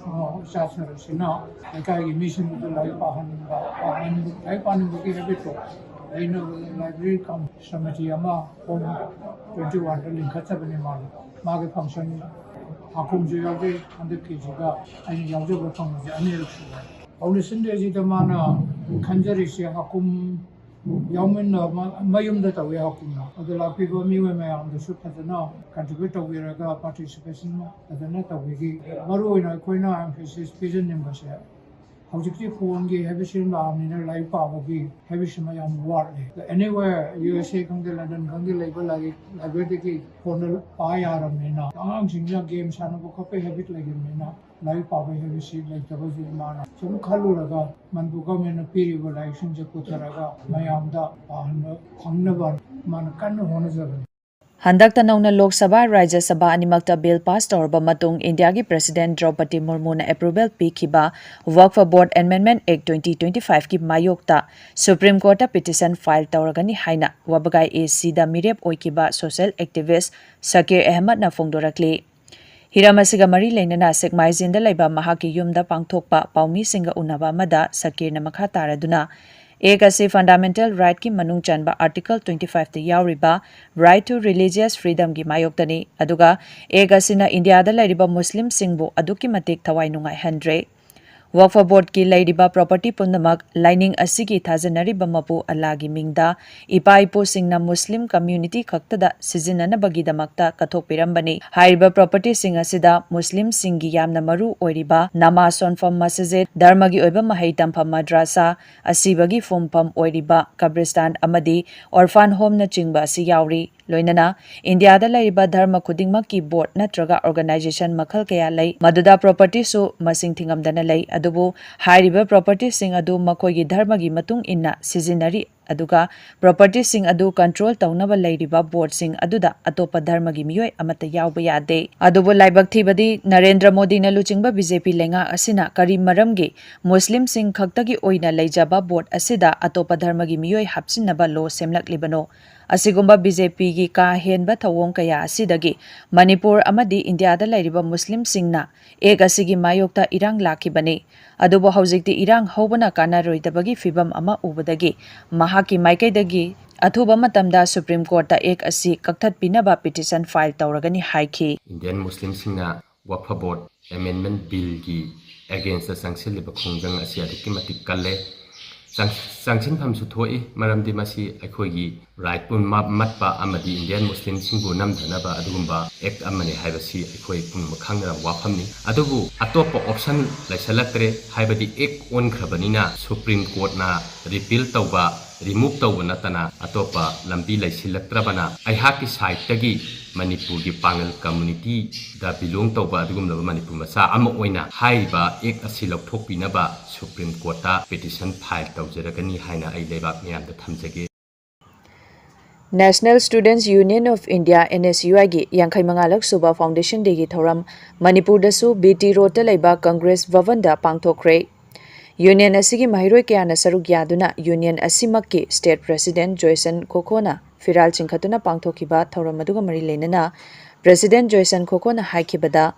ꯑ, ꯏꯆꯥ ꯁꯔꯁꯤꯅ ꯂꯩꯀꯥꯏꯒꯤ ꯃꯤꯁꯤꯡꯗꯨꯗ ꯂꯥꯏꯔꯤꯛ ꯄꯥꯍꯟꯅꯤꯡꯕ, ꯄꯥꯍꯟ-, ꯂꯥꯏꯔꯤꯛ ꯄꯥꯅꯤꯡꯕꯒꯤ ꯍꯦꯕꯤꯠꯇꯣ ꯂꯩꯅꯕ ꯂꯥꯏꯕ꯭ꯔꯦꯔꯤ ꯀꯝ ꯁꯃꯤꯇꯤ ꯑꯃ ꯍꯣꯝ ꯇ꯭ꯋꯦꯟꯇꯤ ꯋꯥꯟꯗ ꯂꯤꯡꯈꯠꯆꯕꯅꯤ꯫ ꯃꯥꯅ, ꯃꯥꯒꯤ ꯐꯪꯁꯟ ꯍꯥꯀꯨꯝꯁꯨ ꯌꯥꯎꯖꯩ꯫ ꯍꯟꯗꯛꯀꯤꯁꯤꯗ ꯑꯩꯅ ꯌꯥꯎꯖꯕ ꯐꯪꯕꯁꯦ ꯑꯅꯤꯔꯛ ꯁꯨꯔꯦ꯫ ꯐꯥꯎꯟꯗꯦꯁꯟ ꯗꯦꯁꯤꯗ ꯃꯥꯅ ꯈꯟꯖꯔꯤꯁꯦ ꯍꯥꯀꯨꯝ ꯌꯥꯎꯃꯤꯟꯅ-, ꯃ-, ꯃꯌꯨꯝꯗ ꯇꯧꯋꯤ ꯍꯥꯀꯨꯝꯅ꯫ ꯑꯗꯣ ꯂꯥꯛꯄꯤꯕ ꯃꯤꯑꯣꯏ ꯃꯌꯥꯝꯗꯁꯨ ꯐꯖꯅ ꯀꯟꯇ꯭ꯔꯤꯕ꯭ꯌꯨꯠ ꯇꯧꯕꯤꯔꯒ ꯄꯥꯔꯇꯤꯁꯤꯄꯦꯁꯟ ꯐꯖꯅ ꯇꯧꯕꯤꯈꯤ꯫ ꯃꯔꯨꯑꯣꯏꯅ ꯑꯩꯈꯣꯏꯅ ꯑꯦꯝꯐꯦꯁꯤꯁ ꯄꯤꯖꯅꯤꯡꯕꯁꯦ, ꯍꯧꯖꯤꯛꯇꯤ ꯐꯣꯟꯒꯤ ꯍꯦꯕꯤꯠꯁꯤ ꯂꯥꯛꯑꯕꯅꯤꯅ ꯂꯥꯏꯔꯤꯛ ꯄꯥꯕꯒꯤ ꯍꯦꯕꯤꯠꯁꯤꯃ ꯌꯥꯝ ꯋꯥꯠꯂꯦ꯫ Anywhere, ꯌꯨ ꯑꯦꯁ ꯑꯦ ꯈꯪꯗꯦ, ꯂꯟꯗꯟ ꯈꯪꯗꯦ, ꯂꯩꯕ ꯂꯥꯏꯔꯤꯛ ꯂꯥꯏꯕ꯭ꯔꯦꯔꯤꯗꯒꯤ ꯐꯣꯟꯗ ꯄꯥ ꯌꯥꯔꯕꯅꯤꯅ ꯑꯉꯥꯡꯁꯤꯡꯁꯤꯅ ꯒꯦꯝ ꯁꯥꯟꯅꯕ ꯈꯣꯠꯄꯒꯤ ꯍꯦꯕꯤꯠ ꯂꯩꯈꯤꯕꯅꯤꯅ ꯂꯥꯏꯔꯤꯛ ꯄꯥꯕꯒꯤ ꯍꯦꯕꯤꯠꯁꯤ ꯂꯩꯇꯕꯁꯤ ꯃꯥꯅ ꯁꯨꯝ ꯈꯜꯂꯨꯔꯒ ꯃꯅꯤꯄꯨꯔ ꯒꯚꯔꯟꯃꯦꯟꯠꯅ ꯄꯤꯔꯤꯕ ꯂꯥꯏꯔꯤꯛꯁꯤꯡꯁꯦ ꯄꯨꯊꯔꯒ ꯃꯌꯥꯝꯗ ꯄꯥꯍꯟꯕ ꯐꯪꯅꯕ ꯃꯥꯅ ꯀꯟꯅ ꯍꯣꯠꯅꯖꯕꯅꯤ꯫ ꯍꯟꯗꯛꯇ ꯅꯧꯅ ꯂꯣꯛ ꯁꯚꯥ, ꯔꯥꯖ꯭ꯌ ꯁꯚꯥ ꯑꯅꯤꯃꯛꯇ ꯕꯤꯜ ꯄꯥꯁ ꯇꯧꯔꯕ ꯃꯇꯨꯡ ꯏꯟꯗꯤꯌꯥꯒꯤ ꯄ꯭ꯔꯁꯤꯗꯦꯟꯠ ꯗ꯭ꯔꯧꯄꯗꯤ ꯃꯨꯔꯃꯨꯅ ꯑꯦꯄ꯭ꯔꯨꯚꯦꯜ ꯄꯤꯈꯤꯕ ꯋꯛꯐ ꯕꯣꯔꯗ ꯑꯦꯃꯦꯟꯗꯃꯦꯟꯠ ꯑꯦꯛ twenty twenty-five ꯀꯤ ꯃꯥꯌꯣꯛꯇ ꯁꯨꯄ꯭ꯔꯤꯝ ꯀꯣꯔꯠꯇ ꯄꯤꯇꯤꯁꯟ ꯐꯥꯏꯜ ꯇꯧꯔꯒꯅꯤ ꯍꯥꯏꯅ ꯋꯕꯒꯥꯏ ꯑꯦ ꯁꯤꯗ ꯃꯤꯔꯦꯞ ꯑꯣꯏꯈꯤꯕ ꯁꯣꯁꯤꯌꯦꯜ ꯑꯦꯛꯇꯤꯚꯤꯁꯠ ꯁꯀꯤꯔ ꯑꯍꯃꯗꯅ ꯐꯣꯡꯗꯣꯔꯛꯂꯤ꯫ ꯍꯤꯔꯝ ꯑꯁꯤꯒ ꯃꯔꯤ ꯂꯩꯅꯅ ꯁꯦꯛꯃꯥꯏꯖꯤꯟꯗ ꯂꯩꯕ ꯃꯍꯥꯛꯀꯤ ꯌꯨꯝꯗ ꯄꯥꯡꯊꯣꯛꯄ ꯄꯥꯎꯃꯤꯁꯤꯡꯒ ꯎꯅꯕ ꯑꯃꯗ ꯁꯀꯤꯔꯅ ꯃꯈꯥ ꯇꯥꯔꯗꯨꯅ, ꯑꯦꯛ ꯑꯁꯤ ꯐꯟꯗꯥꯃꯦꯟꯇꯦꯜ ꯔꯥꯏꯠꯀꯤ ꯃꯅꯨꯡ ꯆꯟꯕ ꯑꯥꯔꯇꯤꯀꯜ twenty five ꯇ ꯌꯥꯎꯔꯤꯕ right to religious freedom ꯒꯤ ꯃꯥꯌꯣꯛꯇꯅꯤ, ꯑꯗꯨꯒ ꯑꯦꯛ ꯑꯁꯤꯅ ꯏꯟꯗꯤꯌꯥꯗ ꯂꯩꯔꯤꯕ ꯃꯨꯁꯂꯤꯝꯁꯤꯡꯕꯨ ꯑꯗꯨꯛꯀꯤ ꯃꯇꯤꯛ ꯊꯋꯥꯏ ꯅꯨꯡꯉꯥꯏꯍꯟꯗ꯭ꯔꯦ꯫ ꯋꯛꯐ ꯕꯣꯔꯗꯀꯤ ꯂꯩꯔꯤꯕ ꯄ꯭ꯔꯣꯄꯔꯇꯤ ꯄꯨꯝꯅꯃꯛ ꯂꯥꯏꯅꯤꯡ ꯑꯁꯤꯒꯤ ꯊꯥꯖꯅꯔꯤꯕ ꯃꯄꯨ ꯑꯜꯂꯥꯒꯤ ꯃꯤꯡꯗ ꯏꯄꯥ ꯏꯄꯨꯁꯤꯡꯅ ꯃꯨꯁꯂꯤꯝ ꯀꯝꯃ꯭ꯌꯨꯅꯤꯇꯤ ꯈꯛꯇꯗ ꯁꯤꯖꯤꯟꯅꯅꯕꯒꯤꯗꯃꯛꯇ ꯀꯠꯊꯣꯛꯄꯤꯔꯝꯕꯅꯤ꯫ ꯍꯥꯏꯔꯤꯕ ꯄ꯭ꯔꯣꯄꯔꯇꯤꯁꯤꯡ ꯑꯁꯤꯗ ꯃꯨꯁꯂꯤꯝꯁꯤꯡꯒꯤ ꯌꯥꯝꯅ ꯃꯔꯨ ꯑꯣꯏꯔꯤꯕ ꯅꯃꯥꯖ ꯁꯣꯟꯐꯝ ꯃꯁꯖꯤꯗ, ꯙꯔꯃꯒꯤ ꯑꯣꯏꯕ ꯃꯍꯩ ꯇꯝꯐꯝ ꯃꯗ꯭ꯔꯁꯥ, ꯑꯁꯤꯕꯒꯤ ꯐꯨꯝꯐꯝ ꯑꯣꯏꯔꯤꯕ ꯀꯕ꯭ꯔꯤꯁꯇꯥꯟ ꯑꯃꯗꯤ ꯑꯣꯔꯐꯥꯟ ꯍꯣꯝꯅꯆꯤꯡꯕ ꯑꯁꯤ ꯌꯥꯎꯔꯤ꯫ ꯂꯣꯏꯅꯅ ꯏꯟꯗꯤꯌꯥꯗ ꯂꯩꯔꯤꯕ ꯙꯔꯃ ꯈꯨꯗꯤꯡꯃꯛꯀꯤ ꯕꯣꯔꯗ ꯅꯠꯇ꯭ꯔꯒ ꯑꯣꯔꯒꯅꯥꯏꯖꯦꯁꯟ ꯃꯈꯜ ꯀꯌꯥ ꯂꯩ, ꯃꯗꯨꯗ ꯄ꯭ꯔꯣꯄꯔꯇꯤꯁꯨ ꯃꯁꯤꯡ ꯊꯤꯉꯝꯗꯅ ꯂꯩ꯫ ꯑꯗꯨꯕꯨ ꯍꯥꯏꯔꯤꯕ ꯄ꯭ꯔꯣꯄꯔꯇꯤꯁꯤꯡ ꯑꯗꯨ ꯃꯈꯣꯏꯒꯤ ꯙꯔꯃꯒꯤ ꯃꯇꯨꯡ ꯏꯟꯅ ꯁꯤꯖꯤꯟꯅꯔꯤ, ꯑꯗꯨꯒ ꯄ꯭ꯔꯣꯄꯔꯇꯤꯁꯤꯡ ꯑꯗꯨ ꯀꯟꯇ꯭ꯔꯣꯜ ꯇꯧꯅꯕ ꯂꯩꯔꯤꯕ ꯕꯣꯔꯗꯁꯤꯡ ꯑꯗꯨꯗ ꯑꯇꯣꯞꯄ ꯙꯔꯃꯒꯤ ꯃꯤꯑꯣꯏ ꯑꯃꯠꯇ ꯌꯥꯎꯕ ꯌꯥꯗꯦ꯫ ꯑꯗꯨꯕꯨ ꯂꯥꯏꯕꯛ ꯊꯤꯕꯗꯤ ꯅꯔꯦꯟꯗ꯭ꯔ ꯃꯣꯗꯤꯅ ꯂꯨꯆꯤꯡꯕ ꯕꯤ ꯖꯦ ꯄꯤ ꯂꯩꯉꯥꯛ ꯑꯁꯤꯅ ꯀꯔꯤ ꯃꯔꯝꯒꯤ ꯃꯨꯁꯂꯤꯝꯁꯤꯡ ꯈꯛꯇꯒꯤ ꯑꯣꯏꯅ ꯂꯩꯖꯕ ꯕꯣꯔꯗ ꯑꯁꯤꯗ ꯑꯇꯣꯞꯄ ꯙꯔꯃꯒꯤ ꯃꯤꯑꯣꯏ ꯍꯥꯞꯆꯤꯟꯅꯕ ꯂꯣ ꯁꯦꯝꯂꯛꯂꯤꯕꯅꯣ? ꯑꯁꯤꯒꯨꯝꯕ ꯕꯤ ꯖꯦ ꯄꯤꯒꯤ ꯀꯥ ꯍꯦꯟꯕ ꯊꯧꯑꯣꯡ ꯀꯌꯥ ꯑꯁꯤꯗꯒꯤ ꯃꯅꯤꯄꯨꯔ ꯑꯃꯗꯤ ꯏꯟꯗꯤꯌꯥꯗ ꯂꯩꯔꯤꯕ ꯃꯨꯁꯂꯤꯝꯁꯤꯡꯅ ꯑꯦꯛ ꯑꯁꯤꯒꯤ ꯃꯥꯌꯣꯛꯇ ꯏꯔꯥꯡ ꯂꯥꯛꯈꯤꯕꯅꯤ꯫ ꯑꯗꯨꯕꯨ ꯍꯧꯖꯤꯛꯇꯤ ꯏꯔꯥꯡ ꯍꯧꯕꯅ ꯀꯥꯟꯅꯔꯣꯏꯗꯕꯒꯤ ꯐꯤꯚꯝ ꯑꯃ ꯎꯕꯗꯒꯤ ꯃꯍꯥꯛꯀꯤ ꯃꯥꯏꯀꯩꯗꯒꯤ ꯑꯊꯨꯕ ꯃꯇꯝꯗ ꯁꯨꯄ꯭ꯔꯤꯝ ꯀꯣꯔꯠꯇ ꯑꯦꯛ ꯑꯁꯤ ꯀꯛꯊꯠꯄꯤꯅꯕ ꯄꯤꯇꯤꯁꯟ ꯐꯥꯏꯜ ꯇꯧꯔꯒꯅꯤ ꯍꯥꯏꯈꯤ꯫ ꯏꯟꯗꯤꯌꯟ ꯃꯨꯁꯂꯤꯝꯁꯤꯡꯅ ꯋꯛꯐ ꯕꯣꯔꯗ ꯑꯦꯃꯦꯟꯗꯃꯦꯟꯠ ꯕꯤꯜꯒꯤ ꯑꯦꯒꯦꯟꯁꯇ ꯆꯪꯁꯤꯜꯂꯤꯕ ꯈꯣꯡꯖꯪ ꯑꯁꯤ ꯑꯗꯨꯛꯀꯤ ꯃꯇꯤꯛ ꯀꯜꯂꯦ꯫ ꯆꯪꯁꯤꯟꯐꯝꯁꯨ ꯊꯣꯛꯏ꯫ ꯃꯔꯝꯗꯤ ꯃꯁꯤ ꯑꯩꯈꯣꯏꯒꯤ ꯔꯥꯏꯠꯄꯨ ꯃꯠꯄ ꯑꯃꯗꯤ ꯏꯟꯗꯤꯌꯟ ꯃꯨꯁꯂꯤꯝꯁꯤꯡꯕꯨ ꯅꯝꯊꯅꯕ ꯑꯗꯨꯒꯨꯝꯕ ꯑꯦꯛ ꯑꯃꯅꯤ ꯍꯥꯏꯕꯁꯤ ꯑꯩꯈꯣꯏ ꯄꯨꯝꯅꯃꯛ ꯈꯪꯅꯔꯕ ꯋꯥꯐꯝꯅꯤ꯫ ꯑꯗꯨꯕꯨ ꯑꯇꯣꯞꯄ ꯑꯣꯞꯁꯟ ꯂꯩꯁꯤꯜꯂꯛꯇ꯭ꯔꯦ꯫ ꯍꯥꯏꯕꯗꯤ ꯑꯦꯛ ꯑꯣꯟꯈ꯭ꯔꯕꯅꯤꯅ ꯁꯨꯄ꯭ꯔꯤꯝ ꯀꯣꯔꯠꯅ ꯔꯤꯄꯤꯜ ꯇꯧꯕ, ꯔꯤꯃꯨꯚ ꯇꯧꯕ ꯅꯠꯇꯅ ꯑꯇꯣꯞꯄ ꯂꯝꯕꯤ ꯂꯩꯁꯤꯜꯂꯛꯇ꯭ꯔꯕꯅ ꯑꯩꯍꯥꯛꯀꯤ ꯁꯥꯏꯠꯇꯒꯤ ꯃꯅꯤꯄꯨꯔꯒꯤ ꯄꯥꯉꯜ ꯀꯝꯃꯨꯅꯤꯇꯤꯗ ꯕꯤꯂꯣꯡ ꯇꯧꯕ ꯑꯗꯨꯒꯨꯝꯂꯕ ꯃꯅꯤꯄꯨꯔ ꯃꯆꯥ ꯑꯃ ꯑꯣꯏꯅ ꯍꯥꯏꯔꯤꯕ ꯑꯦꯛ ꯑꯁꯤ ꯂꯧꯊꯣꯛꯄꯤꯅꯕ ꯁꯨꯄ꯭ꯔꯤꯝ ꯀꯣꯔꯠꯇ ꯄꯤꯇꯤꯁꯟ ꯐꯥꯏꯜ ꯇꯧꯖꯔꯒꯅꯤ ꯍꯥꯏꯅ ꯑꯩ ꯂꯩꯕꯥꯛ ꯃꯤꯌꯥꯝꯗ ꯊꯝꯖꯒꯦ꯫ National Students Union of India, NSUI ꯒꯤ ꯌꯥꯡꯈꯩ ꯃꯉꯥꯂꯛ ꯁꯨꯕ Foundation Day ꯒꯤ ꯊꯧꯔꯝ ꯃꯅꯤꯄꯨꯔꯗꯁꯨ ꯕꯤ ꯇꯤ ꯔꯣꯗꯇ ꯂꯩꯕ ꯀꯪꯒ꯭ꯔꯦꯁ ꯚꯕꯟꯗ ꯄꯥꯡꯊꯣꯛꯈ꯭ꯔꯦ꯫ ꯌꯨꯅꯤꯌꯟ ꯑꯁꯤꯒꯤ ꯃꯍꯩꯔꯣꯏ ꯀꯌꯥꯅ ꯁꯔꯨꯛ ꯌꯥꯗꯨꯅ ꯌꯨꯅꯤꯌꯟ ꯑꯁꯤꯃꯛꯀꯤ ꯁ꯭ꯇꯦꯠ ꯄ꯭ꯔꯦꯁꯤꯗꯦꯟꯠ ꯖꯣꯏꯁꯟ ꯈꯣꯈꯣꯅ ꯐꯤꯔꯥꯜ ꯆꯤꯡꯈꯠꯇꯨꯅ ꯄꯥꯡꯊꯣꯛꯈꯤꯕ ꯊꯧꯔꯝ ꯑꯗꯨꯒ ꯃꯔꯤ ꯂꯩꯅꯅ ꯄ꯭ꯔꯦꯁꯤꯗꯦꯟꯠ ꯖꯣꯏꯁꯟ ꯈꯣꯈꯣꯅ ꯍꯥꯏꯈꯤꯕꯗ,